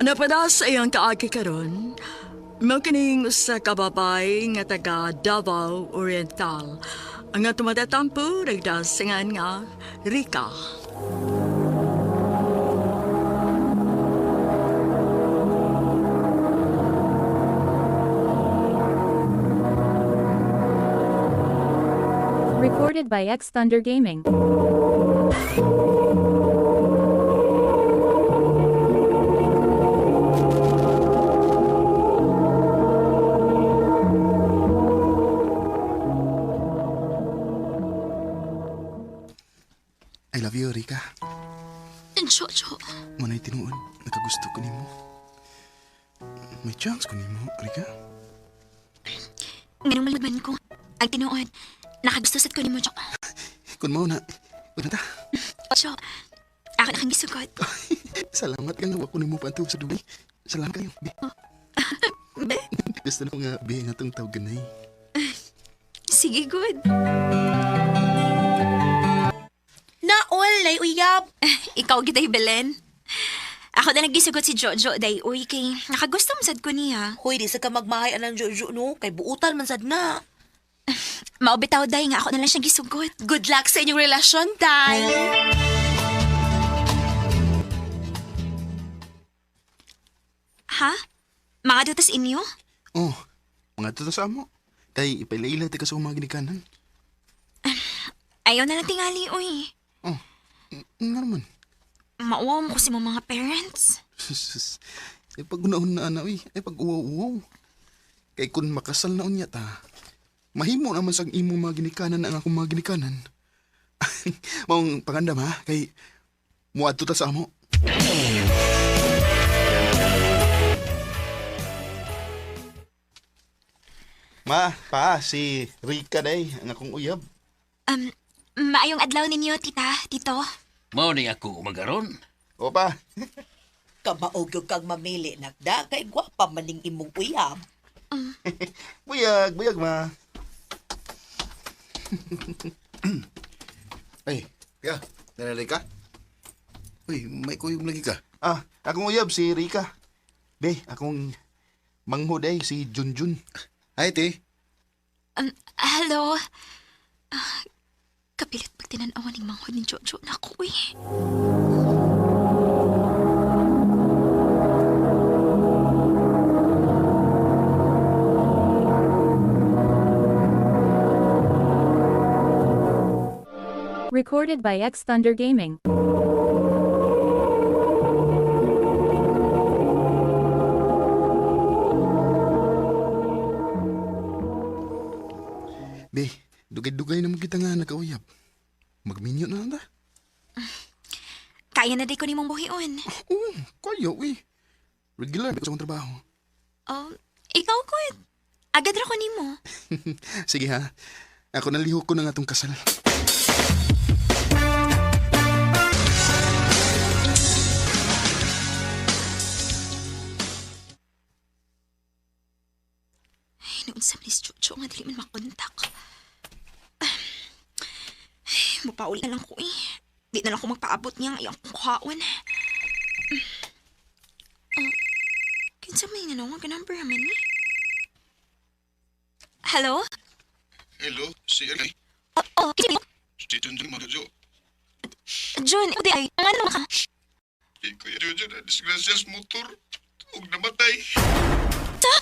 Speaker 1: Napada sa iyang kaagi karon, mao kining usa ka babay nga taga Davao Oriental. Ang tumatatampo nagdasingan nga Rika.
Speaker 2: Recorded by X Thunder Gaming.
Speaker 11: Manay tinuod, nakagusto ko nimo. May chance ko nimo, Rika.
Speaker 6: Nganong malimod man ko. Ang tinuod, nakagusto sad ko nimo, Jo.
Speaker 11: Kung mao na, wala ta.
Speaker 6: Jo, ako na kang gisugot.
Speaker 11: Salamat ka nga, wa ko nimo paantuog sa dugay. Salamat kayo. Be.
Speaker 6: Be.
Speaker 11: Gusto na ko nga, be, nga itong tawag ganay.
Speaker 6: Sige, good.
Speaker 12: Naol, nay uyab.
Speaker 6: Ikaw giday, Belen. Ako na nagisugot si Jojo, day uy, kay nakagusto mo sad ko niya.
Speaker 12: Hoy, di sa ka magmahay anang Jojo no, kay buutan man sad na.
Speaker 6: Maubitaw, day, nga ako na lang siyang gisugot.
Speaker 12: Good luck sa inyong relasyon, day.
Speaker 6: Ha? Mga dutas inyo?
Speaker 11: Oh, mga tuto sa amo. Kay ipailaila ti ka sa mga ginikanan.
Speaker 6: Ayaw na lang tingali, uy.
Speaker 11: Oh, nga naman.
Speaker 6: Mauwaw mo kasi mo mga parents.
Speaker 11: Sus, ay pag unahon na ana, uy. Ay pag uwaw-uwaw. Kay kun makasal na unya ta, mahimo naman sa imong mga ginikanan ang akong mga ginikanan. Maong pangandam ha, kay muadto ta sa amo. Ma, pa, si Rika day, ang akong uyab.
Speaker 6: Maayong adlaw ninyo, tita, tito.
Speaker 13: Mao ni ako magaron.
Speaker 11: Opa.
Speaker 7: Kamaog yung kang mamili nagda kay gwapa maning imong uyab.
Speaker 11: Buyag, buyag ma.
Speaker 10: Ay, ya, nanalay ka? Uy, may kuyog lagi ka.
Speaker 11: Ah, akong uyab si Rika. Be, akong manghod ay si Junjun.
Speaker 10: Ay, te.
Speaker 6: Hello. Ah, kapilit pag tinanawan ng manghod ni Jojo na ako, uy.
Speaker 2: Recorded by X Thunder Gaming.
Speaker 11: Be, dugay-dugay naman kita nga nagkauyab. Magminyo na lang ta.
Speaker 6: Kaya na di ko nimong buhion.
Speaker 11: Oo, kaya uy. Regular ko sa akong trabaho.
Speaker 6: Oh, ikaw ko. Agad ra ko nimo.
Speaker 11: Sige ha. Ako nalihok ko na nga tong kasal.
Speaker 6: Ay, noon sa ni Jojo nga dili man makontak. Ay, mapauli na lang ko eh. Di na lang ko magpaabot niya ang iyang kuhaon. Oh, kinsa may nanawag ka number man eh? Hello?
Speaker 8: Hello, si Eric.
Speaker 6: Oh, oh, kinsa
Speaker 8: Si Junjun Majojo.
Speaker 6: Jun, di ay, nga naman ka.
Speaker 8: Kay Kuya Jojo na disgrasyas motor. Ug namatay.
Speaker 6: Sa?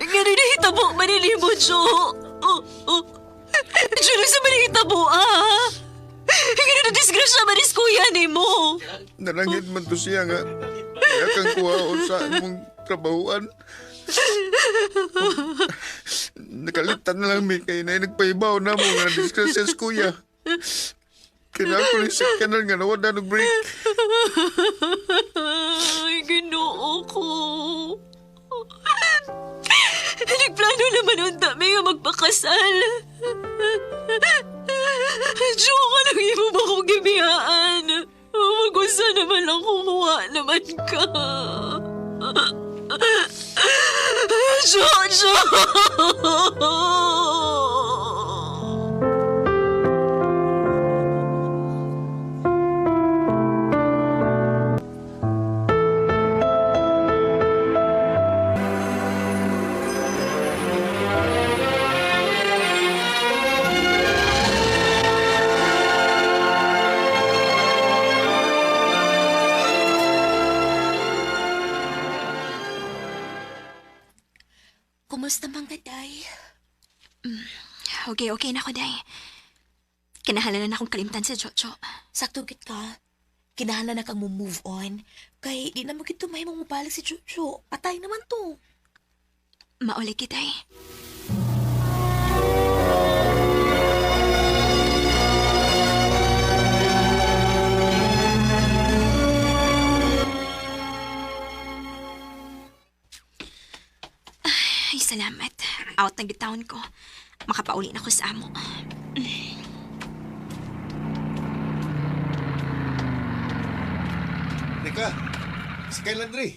Speaker 6: Ganun nahitabo manilimo, Jo. Oh, oh. Jo, sa manihitabo, ah. Ganun na disgrasya manis kuya ni mo.
Speaker 8: Nalangit man to siya nga. Kaya kang kuhaon sa imong trabahuan. Nakalitan na lang mi kay na nagpahibaw na mo nga disgrasyas kuya. Kaya ako ni sa kanal nga nawala ng break.
Speaker 6: Ay, ginoo ko. Nagplano naman unta mi nga magpakasal. Jo, ka lang imo ba akong gibiyaan? Magusa naman lang kumuha naman ka. Jo, Jo!
Speaker 12: Kumusta man ka, Day?
Speaker 6: Okay, okay na ko, day. Kinahalan na akong kalimtan si Jojo.
Speaker 12: Sakto gid ka. Kinahanglan na kang mo-move on. Kay di na mo gid mahimong mobalik si Jojo. Patay naman to.
Speaker 6: Mauli kita eh. Ay, salamat. Out na gitawon ko. Makapauli na ko sa amo.
Speaker 10: Teka, si Kyle Andre.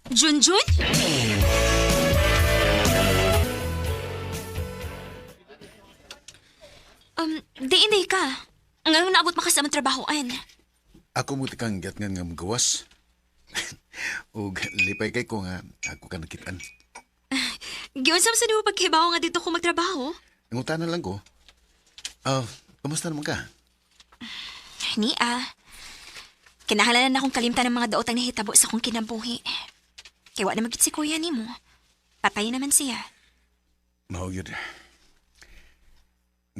Speaker 6: Junjun? Di hindi ka. Ngayon naabot makasama trabahoan.
Speaker 10: Ako mo tikang gatngan nga magawas. Ug lipay kay ko nga ako ka nakitaan.
Speaker 6: Giyon sa nimo pagkibaw nga dito ko magtrabaho.
Speaker 10: Nangutana lang ko. Ah, kamusta naman ka?
Speaker 6: Ni ah. Kinahanglan na akong kalimtan ng mga daotang nahitabo sa akong kinabuhi. Kay wa naman gid si kuya nimo. Patay naman siya.
Speaker 10: Mao yun.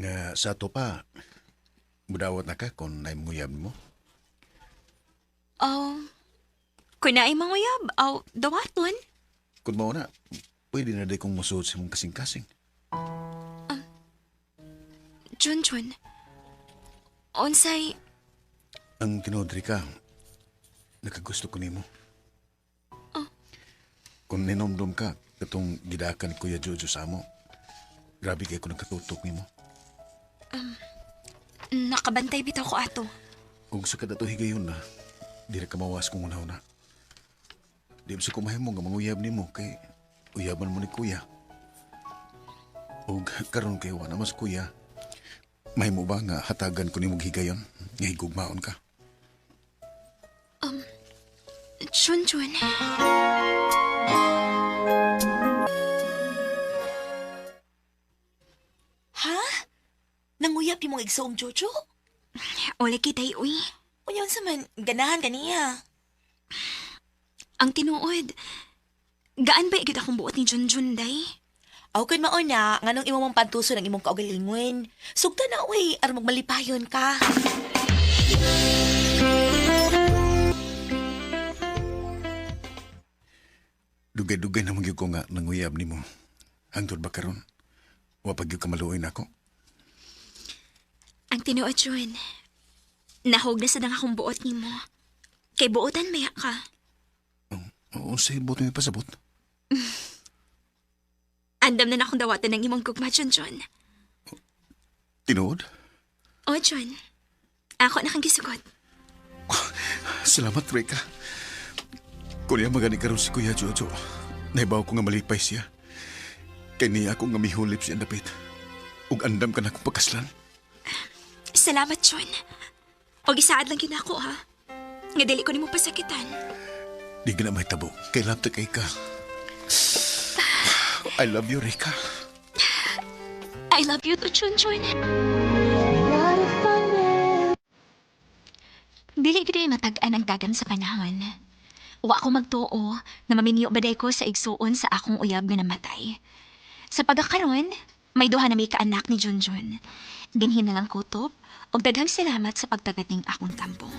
Speaker 10: Nga sa ato pa, mudawat na ka kung naimunguyab mo.
Speaker 6: Oh. Kun naay manguyab, aw dawaton.
Speaker 10: Kung mao na, pwede na di kong musuot sa mong kasing-kasing.
Speaker 6: Junjun. Unsay
Speaker 10: Ang tinuod ka, nakagusto ko nimo. Kung ninomdom ka, katong gidakan ni Kuya Jojo sa amo, grabe kay ko nagkatutok nimo.
Speaker 6: Nakabantay bitaw ko ato.
Speaker 10: Ug sa kadato higayon na, di ra ka mawas kung una-una. Di sa kumahimo nga manguyab nimo kay uyaban mo ni Kuya. Ug karon kay wa na mas kuya. Mahimo ba nga hatagan ko nimo higayon nga higugmaon ka?
Speaker 6: Junjun.
Speaker 12: Ha? Nanguyab yung mga igsoong Jojo?
Speaker 6: Uli kitay uy.
Speaker 12: Unya unsa man ganahan kaniya.
Speaker 6: Ang tinuod. Gaan ba igid akong buot ni Junjun day?
Speaker 12: Aw kun mao na nganong imo mong pantuso ng imong kaugalingon. Sugta na uy, aron magmalipayon ka.
Speaker 10: Dugay-dugay na magyud ko nga nanguyab nimo. Hangtod ba karon? Wa pa gyud ka maluoy nako.
Speaker 6: Ang tinuod, Jun. Nahog na sa dang akong buot nimo. Kay buotan maya ka.
Speaker 10: Unsay buot mi pasabot?
Speaker 6: Andam na na akong dawatan ng imong gugma, Junjun.
Speaker 10: Tinuod?
Speaker 6: O, Jun. Ako na kang gisugot.
Speaker 10: Salamat, Reka. Kung niya magani karon si Kuya Jojo, naibaw ko nga malipay siya. Kay niya ako nga mihulip siya dapit. Ug andam ka na akong pagkaslan.
Speaker 6: Salamat, Jun. Og isaad lang yun ako, ha? Nga dili ko nimo pasakitan.
Speaker 10: Di ka na may tabo. Kay lapta kay ka. I love you, Rika.
Speaker 6: I love you too, Chun-Chun. Dili gid ay matag-an ang dagam sa panahon. Wa ko magtuo na maminyo baday ko sa igsuon sa akong uyab nga namatay. Sa pagkakaron, may duha na may kaanak ni Junjun. Dinhi na lang kutob ug daghang salamat sa pagtagat ning akong tampo.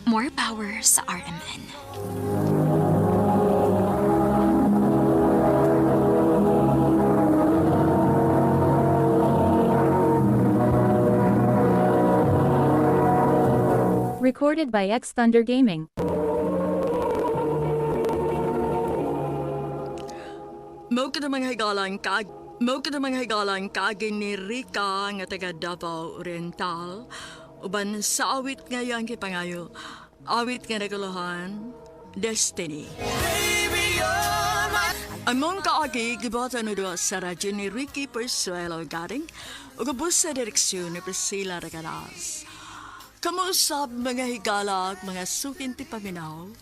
Speaker 6: More power sa RMN.
Speaker 2: Recorded by X Thunder Gaming.
Speaker 1: Mao ka mga higalan ka Mao ka mga higalan kaagi ni Rica nga taga Davao Oriental uban sa awit nga iyang gipangayo, awit nga naguluhan, Destiny. Among kaagi gibuhatan no sa radyo ni Ricky Persuelo Garing ug ubos sa direksyon ni Priscilla Regalas. Kamuusap mga higala at mga sukinti paminaw,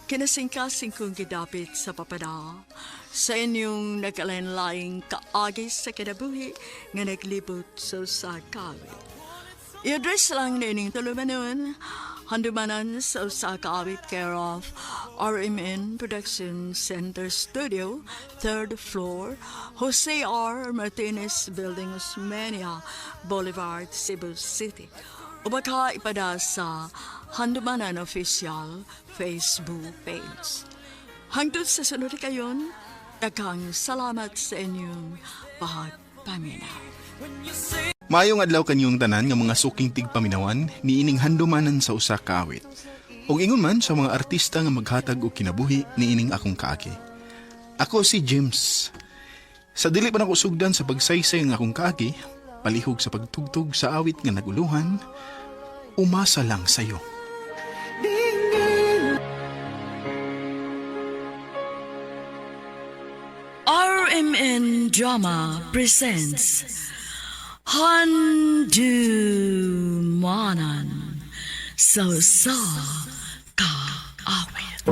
Speaker 1: kinasingkasing kong gidapit sa papada sa inyong nagkalain-laing kaagi sa kinabuhi nga naglibot sa usa ka awit. I-address lang nining tulumanon. Handumanan sa usa ka awit, care of RMN Production Center Studio, third floor, Jose R. Martinez Building, Osmeña Boulevard, Cebu City. O baka ipada sa Handumanan Official Facebook page. Hangtod sa sunod kayon, daghang salamat sa inyong pagpaminaw.
Speaker 11: Maayong adlaw kanyong tanan nga mga suking tigpaminawan niining handumanan sa usa ka awit. Ug ingon man sa mga artista nga maghatag og kinabuhi niining akong kaagi. Ako si James. Sa dili pa nako sugdan sa pagsaysay ng akong kaagi, palihog sa pagtugtog sa awit nga naguluhan, umasa lang sayo.
Speaker 1: RMN Drama presents Handumanan sa usa ka awit.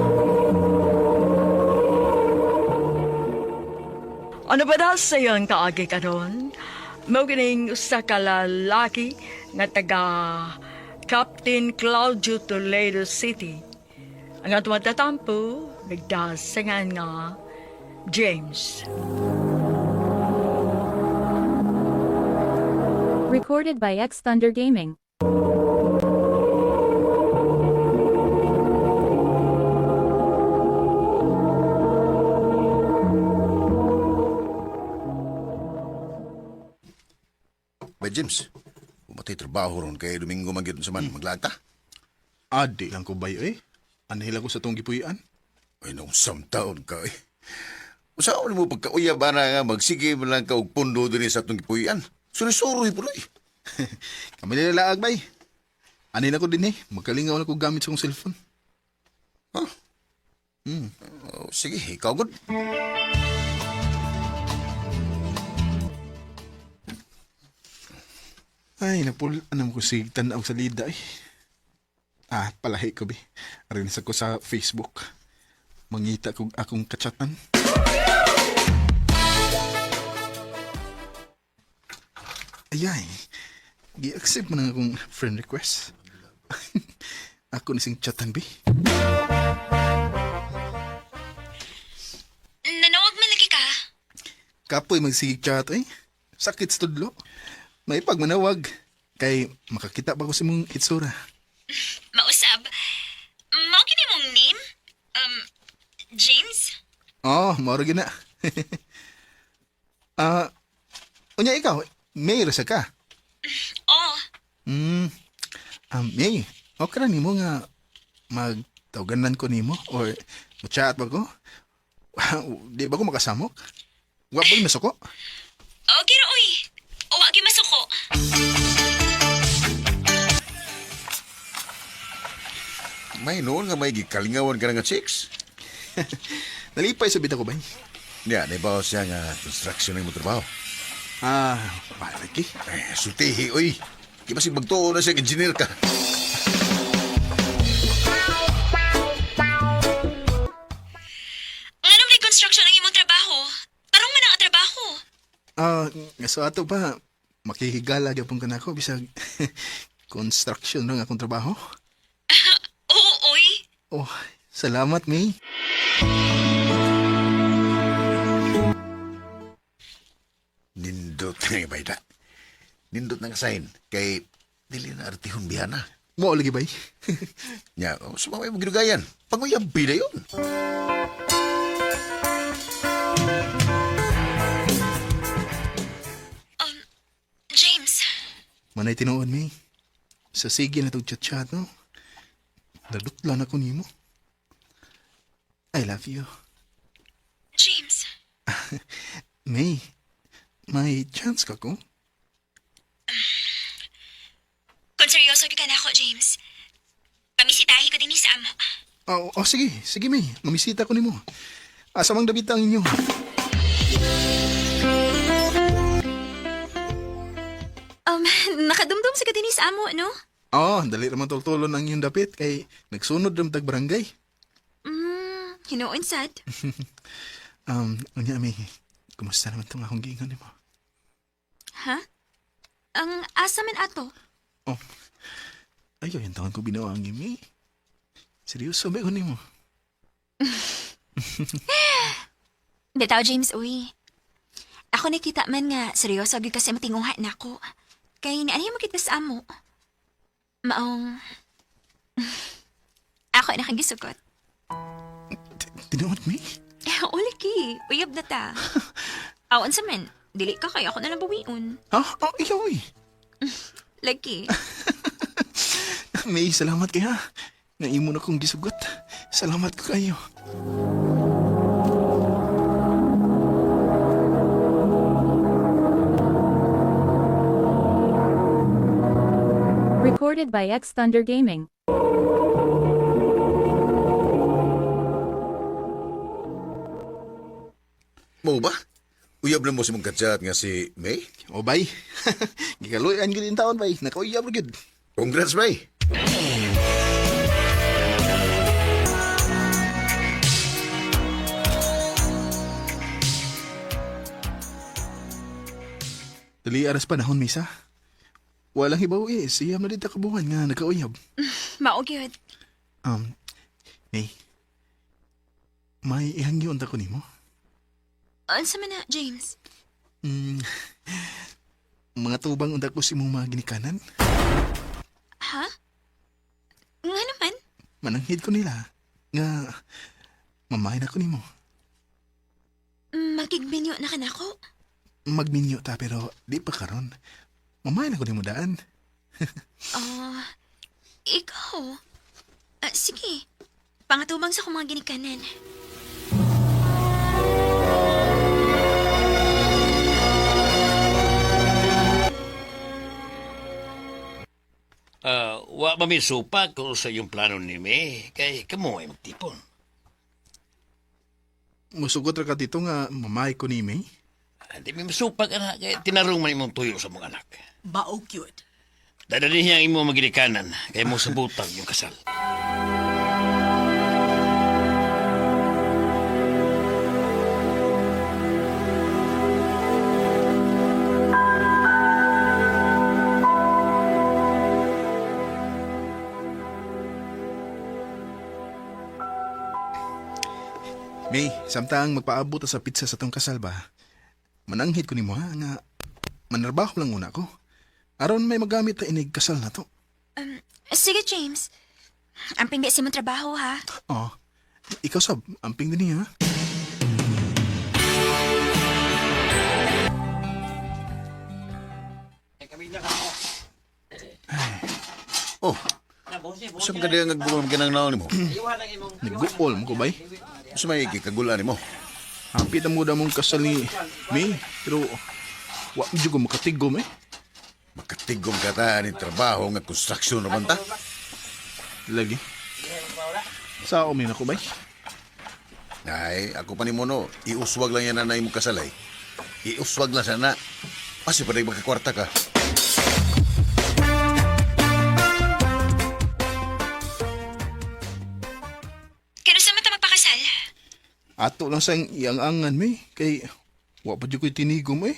Speaker 1: Ano ba na sa iyong kaagi karon? Mao kining usa ka lalaki nga taga Captain Claudio Toledo City. Ang atong tatampo, nagdasangan nga James.
Speaker 2: Recorded by X Thunder Gaming.
Speaker 8: Ba James, umatay trabaho ron kay Domingo man gyud sa man maglaag ta.
Speaker 11: Adi lang ko bayo eh. Anhila ko sa tong gipuy-an.
Speaker 8: Ay nung samtaon ka eh. Usaon mo pagkauyab ana nga magsige man lang ka og pundo dinhi sa atong gipuy-an. Suri-suroy puloy.
Speaker 11: Kami nilalaag bay. Anhila ko din eh. Magkalingaw na ko gamit sa kong cellphone.
Speaker 8: Huh? Oh, sige, ikaw gud.
Speaker 11: Ay, napul, anam ko sig tanaw sa lida eh. Ah, palahi ko bi. Arin sa ko sa Facebook. Mangita kog akong kachatan. Ayay, gi-accept mo na akong friend request. Ako ni sing chatan bi.
Speaker 6: Nanawag man lagi ka.
Speaker 11: Kapoy magsigig chat eh. Sakit sa tudlo. May pagmanawag. Kay makakita pa ko sa mong itsura.
Speaker 6: Mausab. Mao kini mong name? James?
Speaker 11: Oh, mauro gina. Ah, unya ikaw, May ra sa ka.
Speaker 6: Oh,
Speaker 11: May, okay ra nimo nga magtawganan ko nimo or mo-chat ba ko? Di ba ko makasamok? Wa ba masuko?
Speaker 6: okay ra oy. O wa gyud masuko.
Speaker 8: May noon nga may gikalingawan ka na nga chicks.
Speaker 11: Nalipay sa bita ko ba?
Speaker 8: Niya, naibaw siya nga construction ng trabaho.
Speaker 11: Ah, palagi.
Speaker 8: Eh, sultihi, oy. Di ba si magtuo na siya engineer ka?
Speaker 6: Nganong may construction ang imong trabaho? Tarong man ang trabaho.
Speaker 11: Ah, so ato pa makihigala gyapon ka nako bisag construction lang akong trabaho.
Speaker 6: Oo, oy.
Speaker 11: Oh, salamat May.
Speaker 8: Nindot nga bayda. Nindot na nga sign. Kay, dili na artihon bihana.
Speaker 11: Mo lagi bay.
Speaker 8: Nya, oh, sumamay mo ginugayan. Panguyab na yun.
Speaker 6: James,
Speaker 11: Manay tinuod mi. Sa sige na tog chat-chat, no? Nadutlan ako nimo. I love you.
Speaker 6: James.
Speaker 11: May, may chance ka ko?
Speaker 6: Kung seryoso gyud ka na ako, James. Pamisitahi ko din sa amo.
Speaker 11: Oh, oh, sige, sige May. Mamisita ko nimo. Asa mang dabita ang inyo?
Speaker 6: Nakadumdum sa ka din sa amo, no?
Speaker 11: Oh, dali raman tultulon ang inyong dapit kay nagsunod ram tag barangay.
Speaker 6: Hinuon sad.
Speaker 11: Unya May, kumusta naman tong akong giingon nimo?
Speaker 6: Ha? Ang asa man ato?
Speaker 11: Oh.
Speaker 10: Ayaw yung taon ko binawangi, May. Seryoso ba ko nimo?
Speaker 6: Bitaw, James, uy. Ako nakita man nga, seryoso gyud kasi matinguha na ako. Kay ni ano mo kita sa amo. Maong... Ako na kang gisugot.
Speaker 10: Tinuod, May?
Speaker 6: Eh, uliki, uyab na ta. Awan sa men, dili ka kay ako na lang bawion.
Speaker 10: Ha? Oh, ikaw eh.
Speaker 6: Lagi.
Speaker 10: May, salamat kay ha. Naimo na kong gisugot. Salamat ko kayo.
Speaker 2: Recorded by X Thunder Gaming.
Speaker 14: Mo ba? Uyab na mo si mong katsat nga si May?
Speaker 10: O, bay. Gikaluyan gud yung taon, bay. Nakauyab na gud.
Speaker 14: Congrats, May!
Speaker 10: Dali aras panahon, Misa. Walang hibaw eh. Siyam na dito kabuhan nga nakauyab.
Speaker 6: Mao gyud.
Speaker 10: May. May ihangyo unta ko nimo.
Speaker 6: Unsa man na, James?
Speaker 10: Mga tubang unta ko si mong mga ginikanan.
Speaker 6: Ha? Nga naman?
Speaker 10: Mananghid ko nila. Nga, mamahay na ko nimo.
Speaker 6: Magigminyo na ka na ako.
Speaker 10: Magminyo ta pero di pa karon. Mamahay na ko nimo daan.
Speaker 6: Ah, ikaw. Ah, sige. Pangatubang sa akong mga ginikanan.
Speaker 13: Ah, wa ba may supak kung sa iyong plano ni May? Kay kamo ay magtipon.
Speaker 10: Musugot ra ka dito nga mamahay ko ni May.
Speaker 13: Ah, di may masupak ana kay tinarong man imong tuyo sa mga anak.
Speaker 7: Mao gyud.
Speaker 13: Dadalhin niya ang imong maginikanan kay mo sa butang yung kasal.
Speaker 10: May, samtang magpaabot ta sa pizza sa tong kasal ba? Mananghid ko nimo ha nga manarbaho lang una ko. Aron may magamit ta inig kasal na to.
Speaker 6: Sige, James. Ang pingbi sa imong trabaho, ha?
Speaker 10: Oh, ikaw sab, amping din niya ha.
Speaker 14: Oh, sa mga kadiyang nagbunga mga naon nimo?
Speaker 10: Nag-goal mo ko bay.
Speaker 14: Sa may kikagulan nimo?
Speaker 10: Happy na mo mong kasal ni May, pero wa jud ko makatigom eh.
Speaker 14: Makatigom ka ta ni trabaho nga construction naman ta.
Speaker 10: Lagi. Sa ako na ko bay.
Speaker 14: Ay, ako pa ni mo no, iuswag lang yan na imong kasalay. Iuswag lang sana. Kasi pa makakwarta ka.
Speaker 6: Kano sa man ta magpakasal?
Speaker 10: Ato lang sang iyang-angan May kay wa pa jud ko'y tinigom eh.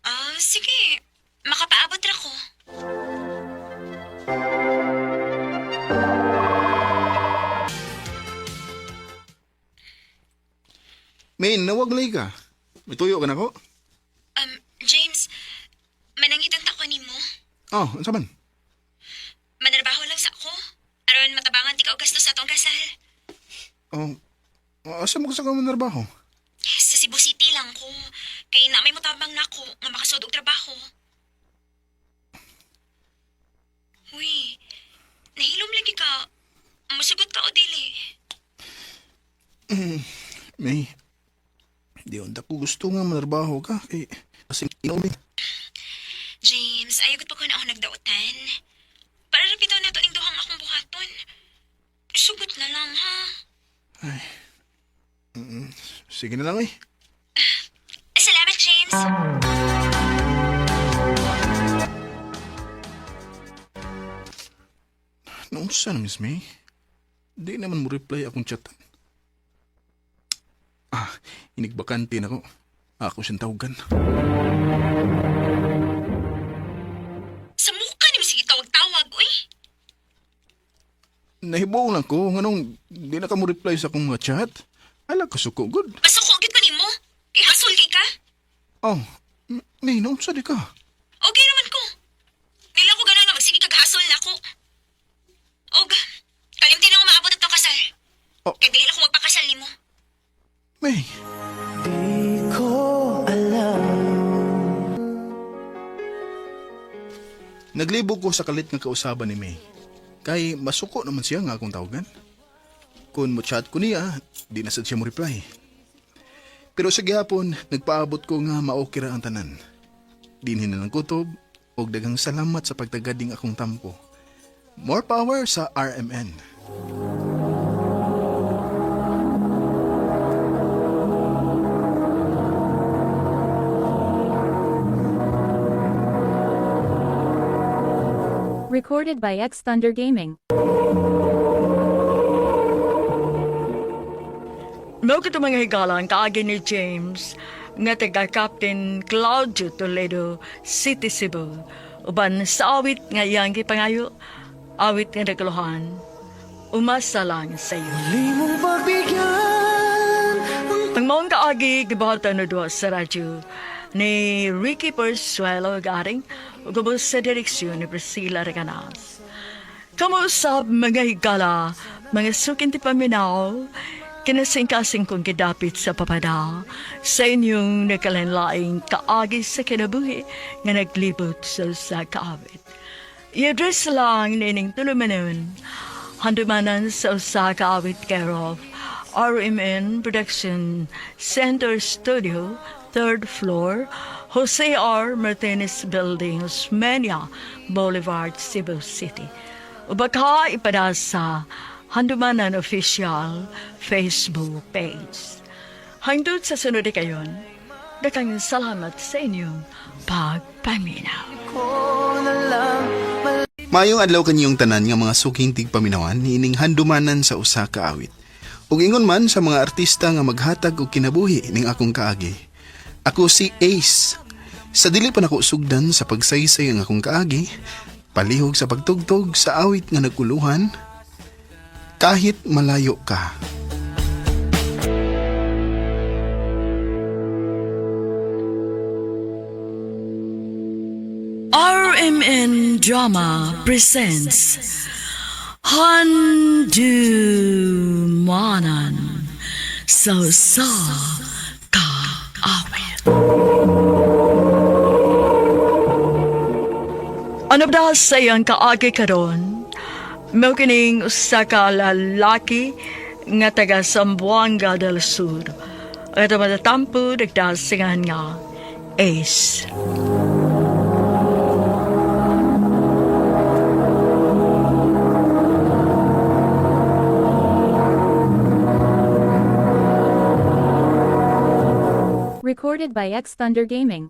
Speaker 6: Ah, sige. Makapaabot ra ko.
Speaker 10: May nawag lay ka. May tuyo ka na ko.
Speaker 6: James, manangitan ta ko nimo.
Speaker 10: Oh, unsa man?
Speaker 6: Manarbaho lang sa ako. Aron matabangan ti ka og gasto sa atong kasal.
Speaker 10: Oh, asa mo ka sa manarbaho?
Speaker 6: Sa Cebu City lang ko. Kay na may motabang nako nga makasud og trabaho. Uy, nahilom lagi ka. Musugot ka o dili.
Speaker 10: May, di unta ko gusto nga manarbaho ka kay kasi inom eh.
Speaker 6: James, ayaw pa ko na ako nagdautan. Para ra bitaw nato ning duhang akong buhaton. Sugot na lang ha.
Speaker 10: Sige na lang eh.
Speaker 6: Salamat, James.
Speaker 10: Noong sana, Miss May? Di naman mo reply akong chatan. Ah, inigbakante na ko. Ako siyang tawagan.
Speaker 6: Sa mukha ni sige tawag-tawag.
Speaker 11: Nahibaw lang ko nganong di na ka mo reply sa akong mga chat. Ala ka suko gud.
Speaker 6: Masuko gyud ko nimo. Kay hasol kay ka.
Speaker 11: Oh, May, naunsa di ka?
Speaker 6: Okay naman ko. Dili ako gana nga magsige kag hasol nako. Og kalimti na umaabot atong kasal.
Speaker 11: Oh.
Speaker 6: Kay dili na ko magpakasal nimo.
Speaker 11: May. Naglibog ko sa kalit nga kausaban ni May. Kay masuko naman siya nga akong tawagan. Kung mo chat ko niya, di na sad siya mo reply. Pero sa gihapon, nagpaabot ko nga maokira ang tanan. Dinhin na lang kutob, og daghang salamat sa pagtagading akong tampo. More power sa RMN.
Speaker 2: Recorded by X Thunder Gaming.
Speaker 1: Mao kito mga higala ang kaagi ni James nga taga Captain Claudio Toledo, City Cebu. Uban sa awit nga iyang gipangayo, awit nga naguluhan, umasa lang sa iyo. Ang maong kaagi, gibuhatan na duha sa radyo ni Ricky Persuelo Garing ug ubos sa direksyon ni Priscilla Reganas. Kamuusap mga higala, mga sukin ti paminaw, kinasingkasing kong gidapit sa papada, sa inyong nakalanlaing kaagi sa kinabuhi nga naglibot sa kaawit. I-address lang nining tulumanon, handumanan sa usa ka awit care of RMN Production Center Studio, third floor, Jose R. Martinez Building, Osmeña Boulevard, Cebu City. Ubaka ipada sa Handumanan Official Facebook page. Hangtod sa sunod kayon, dakang salamat sa inyong pagpaminaw.
Speaker 11: Maayong adlaw kaniyong tanan nga mga suking tigpaminawan niining handumanan sa usa ka awit. Ug ingon man sa mga artista nga maghatag og kinabuhi ning akong kaagi. Ako si Ace. Sa dili pa nako sugdan sa pagsaysay ang akong kaagi, palihog sa pagtugtog sa awit nga nagkuluhan, kahit malayo ka.
Speaker 1: RMN Drama presents Handumanan sa sa kaawit. Ano ba sa iyang kaagi karon? Mao kining usa ka lalaki nga taga Zamboanga del Sur. At matatampo nagdasingan nga Ace.
Speaker 2: Recorded by X Thunder Gaming.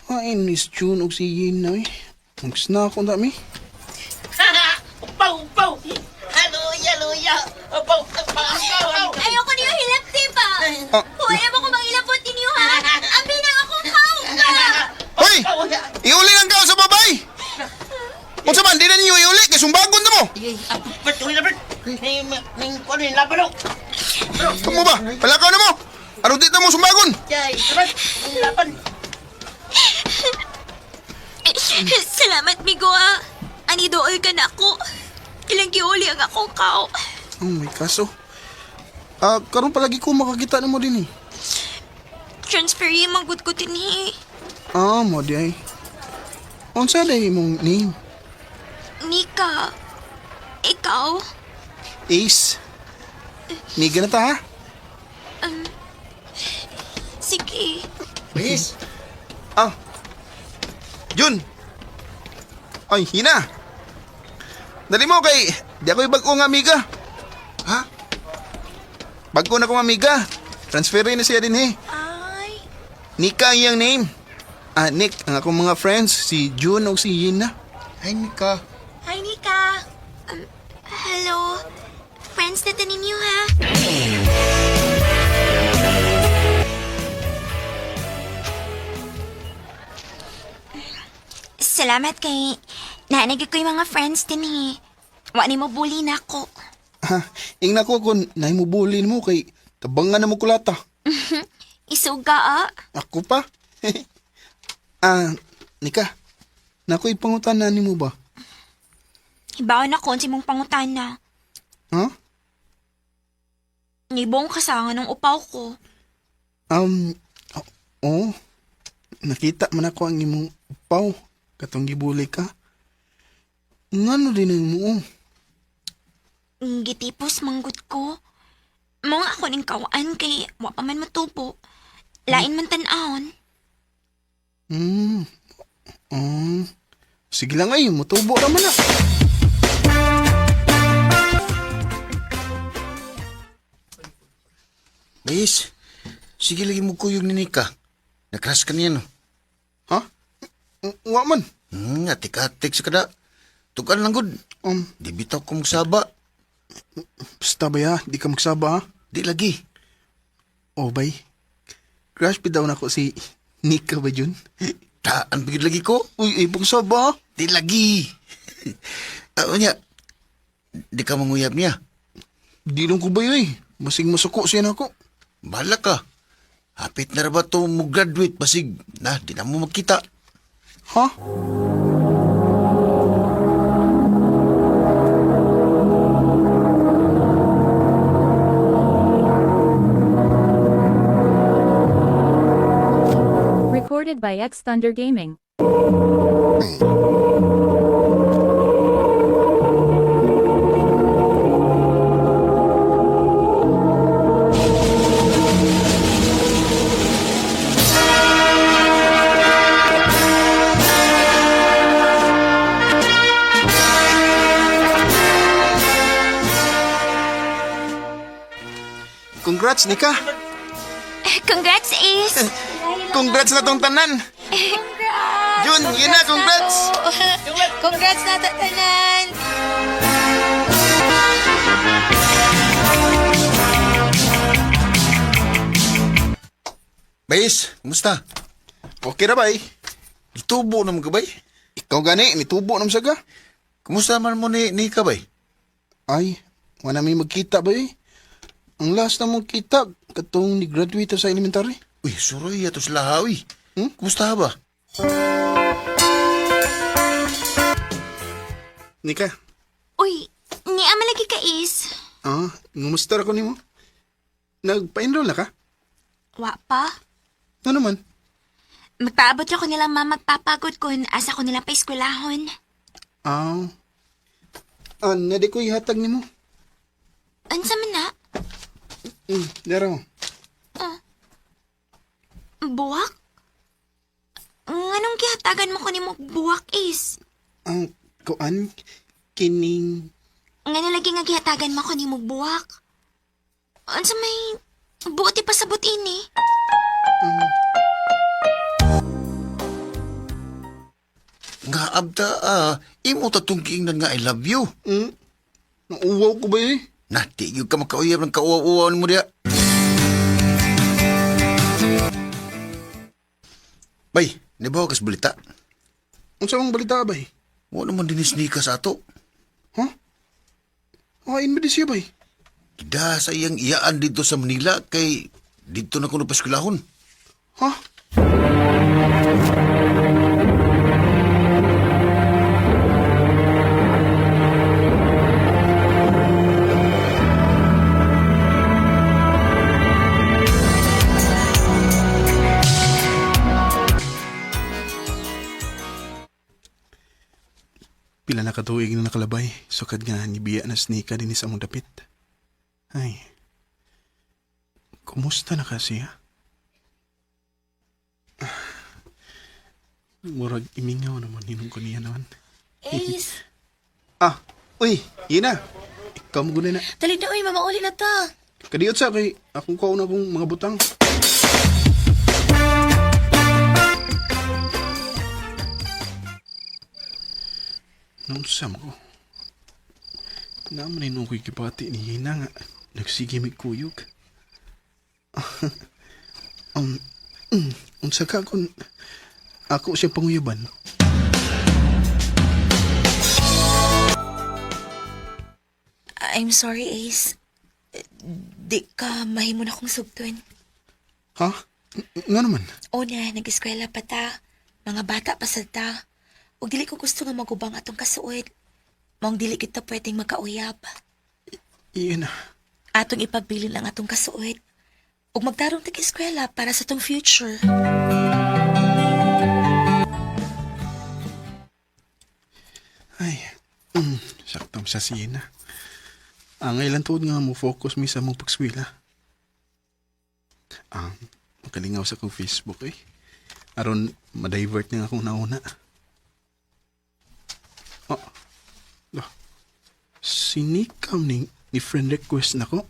Speaker 11: Ay, Miss June og si Yin na eh. Magsnack ko dami.
Speaker 7: Upaw, upaw! Hallelujah, hallelujah! Upaw, upaw, upaw!
Speaker 6: Ayoko niyo hilapti pa.
Speaker 11: Ah.
Speaker 6: Huwag mo ko mangilapot ninyo ha. Abi na akong kaw pa.
Speaker 11: Hoy! Iuli lang kao sa babay! Unsa man, di na ninyo iuli, kay sumbagon na mo!
Speaker 7: Bert, uli na, Bert! Ning, ano yung laban, oh?
Speaker 11: Kamo ba? Palakaw na mo! Aron di na mo sumbagon!
Speaker 7: Yay, Bert! Yung laban!
Speaker 6: Salamat, Migo ah. Ani dool ka na ako. Ilang giuli ang akong kao.
Speaker 11: Oh, may kaso. Ah, karon palagi ko makakita na mo din eh.
Speaker 6: Transfer yung manggod ko dinhi.
Speaker 11: Ah, mo di ay. Unsa day imong name?
Speaker 6: Nika, ikaw?
Speaker 11: Ace. Niga na ta ha?
Speaker 6: Sige.
Speaker 5: Please.
Speaker 11: Ah. Jun. Ay, hina. Dali mo kay di ako bag-o nga amiga.
Speaker 5: Ha?
Speaker 11: Bag-o na kong amiga. Transferin na siya din eh.
Speaker 6: Ay,
Speaker 11: Nika ang iyang name. Ah, Nick, ang akong mga friends, si June o si Yina.
Speaker 5: Ay, Nika.
Speaker 6: hi Nika. Hello. Friends na ta ninyo ha. Salamat kay naanag ko yung mga friends din eh. Wa ni mo bully na ako.
Speaker 11: Ha, ingna ko kung naimubulin mo kay tabangan na mo kulata.
Speaker 6: Isuga ah.
Speaker 11: Ako pa? Ah, Nika, nakoy pangutan na nimo ba?
Speaker 6: Hibaon ako unsa mong pangutana.
Speaker 11: Ha?
Speaker 6: Nibong kasanga ng upaw ko.
Speaker 11: Um, oo. Nakita man ako ang imong upaw. Katong gibuli ka. Ngano din ang mo?
Speaker 6: Gitipos manggut ko. Mga ako ning kawaan kay wa pa man matubo. Lain man tan-awon.
Speaker 11: Hmm. Oh. Sige lang ay, mutubo naman na.
Speaker 5: Bayis, sige lagi mo kuyog ni Nika. Nakras ka niya, no?
Speaker 11: Ha? Wa man.
Speaker 5: Atik-atik sa kada. Tukan lang gud. Di bitaw ko magsaba.
Speaker 11: Basta ba ya, di ka magsaba ha?
Speaker 5: Di lagi.
Speaker 11: Oh, bay. Crush bitaw na ko si Nika ba yun?
Speaker 5: Taan pagid lagi ko.
Speaker 11: Uy, ay, pagsaba ha?
Speaker 5: Di lagi. Ano niya? Di ka manguyab niya.
Speaker 11: Di lang ko ba yun eh. Masig masuko siya na ako.
Speaker 5: Bahala ka. Hapit na ra ba to mo graduate basig na di na mo magkita.
Speaker 11: Ha?
Speaker 2: Recorded by X Thunder Gaming.
Speaker 11: Congrats, Nika.
Speaker 6: Congrats, Ace!
Speaker 11: Congrats na tong tanan.
Speaker 6: Congrats!
Speaker 11: Jun, yun na, congrats!
Speaker 4: Congrats na tatanan!
Speaker 5: Bayis, kumusta?
Speaker 11: Okay ra bay.
Speaker 5: Gitubo na mo ka bay?
Speaker 11: Ikaw gani, nitubo na saga.
Speaker 5: Kumusta man mo ni Nika bay?
Speaker 11: Ay, wala may magkita ba eh. Ang last na mong kita, katong ni-graduate sa elementary.
Speaker 5: Uy, suroy ato sila hawi. Kumusta ba?
Speaker 11: Nika,
Speaker 6: Uy, ni ama lagi ka, Ace.
Speaker 11: ah, ngumusta ra ko nimo? Nagpa-enroll na ka?
Speaker 6: Wa pa.
Speaker 11: Ano man?
Speaker 6: Magpaabot ako nila mama magpapagod kun asa ko nila pa eskwelahon.
Speaker 11: Ah, ah, nadi ko ihatag nimo.
Speaker 6: Unsa man na?
Speaker 11: Dara mo.
Speaker 6: Buwak? Nganong gihatagan mo ko nimo og buwak, Ace?
Speaker 11: Ang kuan kining
Speaker 6: Ngano lagi nga gihatagan mo ko nimo og buwak? Unsa may buot ipasabot ini?
Speaker 5: Nga abda ah, imo ta tong giingnan nga I love you.
Speaker 11: Nauwaw ko ba eh?
Speaker 5: Na, di gyud ka makauyab ng kauwaw-uwaw mo diya. Bay, nibaw kas balita.
Speaker 11: Unsa mong balita bay?
Speaker 5: Wa naman dinis Nika sa ato.
Speaker 11: Ha? Hain ba di siya bay?
Speaker 5: Gida sa iyang iyaan dito sa Manila kay dito na kuno paskulahon.
Speaker 11: Ha? Pila na katuig na nakalabay, sukad nga nibiya na snika din sa among dapit. Ay, kumusta na kasi ha? Murag imingaw naman hinong ko niya naman.
Speaker 12: Ace,
Speaker 11: Ah, uy, yun na. Ikaw mo guna na.
Speaker 12: dali na uy, mamauli na ta.
Speaker 11: Kadiyot sa kay akong kauna kong mga butang. Naunsa mo ko. Naman ay nung ko'y gibati ni Hina nga nagsige mig kuyog. um, unsa ka kung ako siyang panguyaban?
Speaker 12: I'm sorry, Ace. Di ka mahimo na akong sugton.
Speaker 11: Ha? Nga naman?
Speaker 12: Una, nag-eskwela pa ta. Mga bata pa sad ta. Ug dili ko gusto nga magubang atong kasuod. Maong dili kita pwedeng magkauyab.
Speaker 11: Iyan na.
Speaker 12: Atong ipabilin ang atong kasuod. Ug magtarong tag eskwela para sa atong future.
Speaker 11: Ay, sakto sa sina. Ang ilan tuod nga mo focus mi sa mong pagswila. Ah, makalingaw sa kong Facebook eh. Aron ma-divert niya akong nauna. Oh, lo. Sinikam ni friend request nako.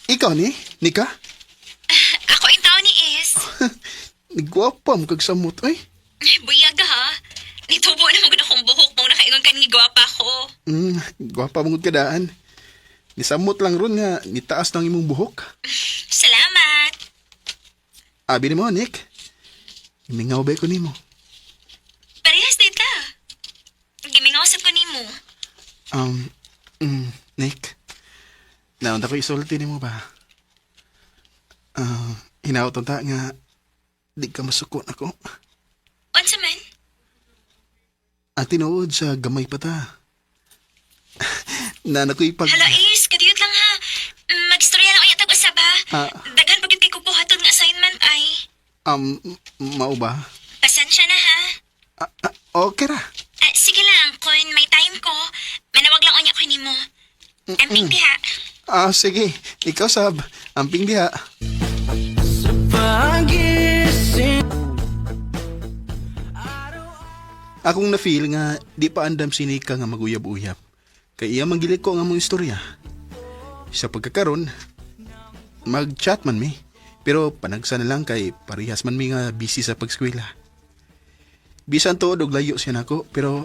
Speaker 11: Ikaw ni? Nika?
Speaker 6: Ako ang tao ni Ace.
Speaker 11: Nigwapa mo kag samot ay.
Speaker 6: Buyag ha. Nitubo na mo akong buhok mong nakaingon ka ni gwapa ko.
Speaker 11: Gwapa mo gud kadaan. Nisamot lang ron nga nitaas lang imong buhok.
Speaker 6: Salamat.
Speaker 11: Abi nimo, Nick. Mingaw ba ko nimo?
Speaker 6: Parehas din ta. Gimingaw sad ko nimo.
Speaker 11: Um, Nick. Naunta ko isulti nimo ba? Ah, hinaot ta nga di ka masuko nako.
Speaker 6: Unsa man?
Speaker 11: Ang tinuod sa gamay pa ta. Na nakoy pag
Speaker 6: Hello Ace, kadiyot lang ha. Magstorya lang unya tag usab ha.
Speaker 11: Ah.
Speaker 6: Daghan pa gyud kay kubuhaton nga assignment ay.
Speaker 11: Mao ba?
Speaker 6: Pasensya na ha.
Speaker 11: Ah, okay ra.
Speaker 6: Ah, sige lang, kung may time ko, manawag lang unya ko nimo. Amping diha.
Speaker 11: Ah, sige. Ikaw sab. Amping diha. Akong na-feel nga di pa andam si Nika nga maguyab-uyab. Kay iya manggilik ko ang among istorya. Sa pagkakaron, mag-chat man mi. Pero panagsa na lang kay parehas man mi nga busy sa pagskwela. Bisan tuod og layo siya nako pero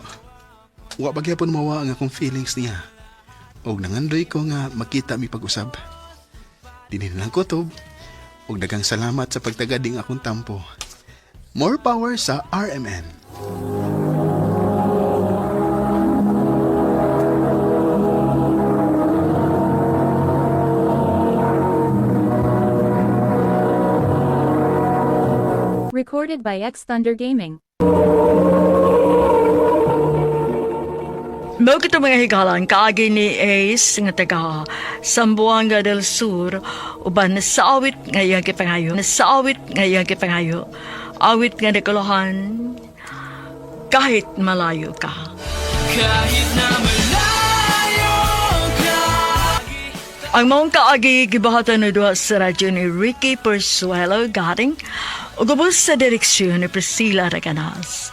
Speaker 11: wa pa gyapon mawa ang akong feelings niya. Og nangandoy ko nga makita mi pag-usab. Dinin lang ko tob. Og daghang salamat sa pagtagad ding akong tampo. More power sa RMN.
Speaker 2: Recorded by X Thunder Gaming.
Speaker 1: Mao kito mga higalan kaagi ni Ace nga taga Sambuanga del Sur uban sa awit nga iyang gipangayo, sa awit nga iyang gipangayo, awit nga nakuluhan kahit malayo ka.
Speaker 7: Kahit na malayo ka.
Speaker 1: Ang maong kaagi gibahatan na duha sa radyo ni Ricky Persuelo Garing ug ubos sa direksyon ni Priscilla Reganas.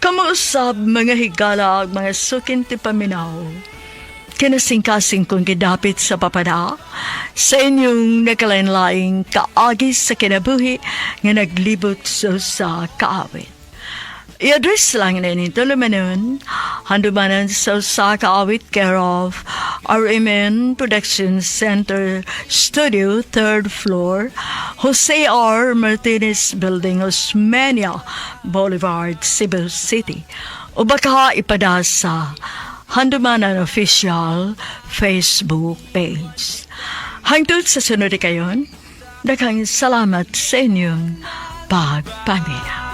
Speaker 1: Kamuusab mga higala ug mga sukin ti paminaw. Kinasingkasing kong gidapit sa papada sa inyong nakalain-laing kaagi sa kinabuhi nga naglibot sa kaawit. I-address lang na nito lumanon, handumanan sa Osaka Awit care of RMN Production Center Studio, 3rd floor, Jose R. Martinez Building, Osmeña Boulevard, Cebu City. O baka ipada sa Handumanan Official Facebook page. Hangtod sa sunod kayon, daghang salamat sa inyong pagpaminaw.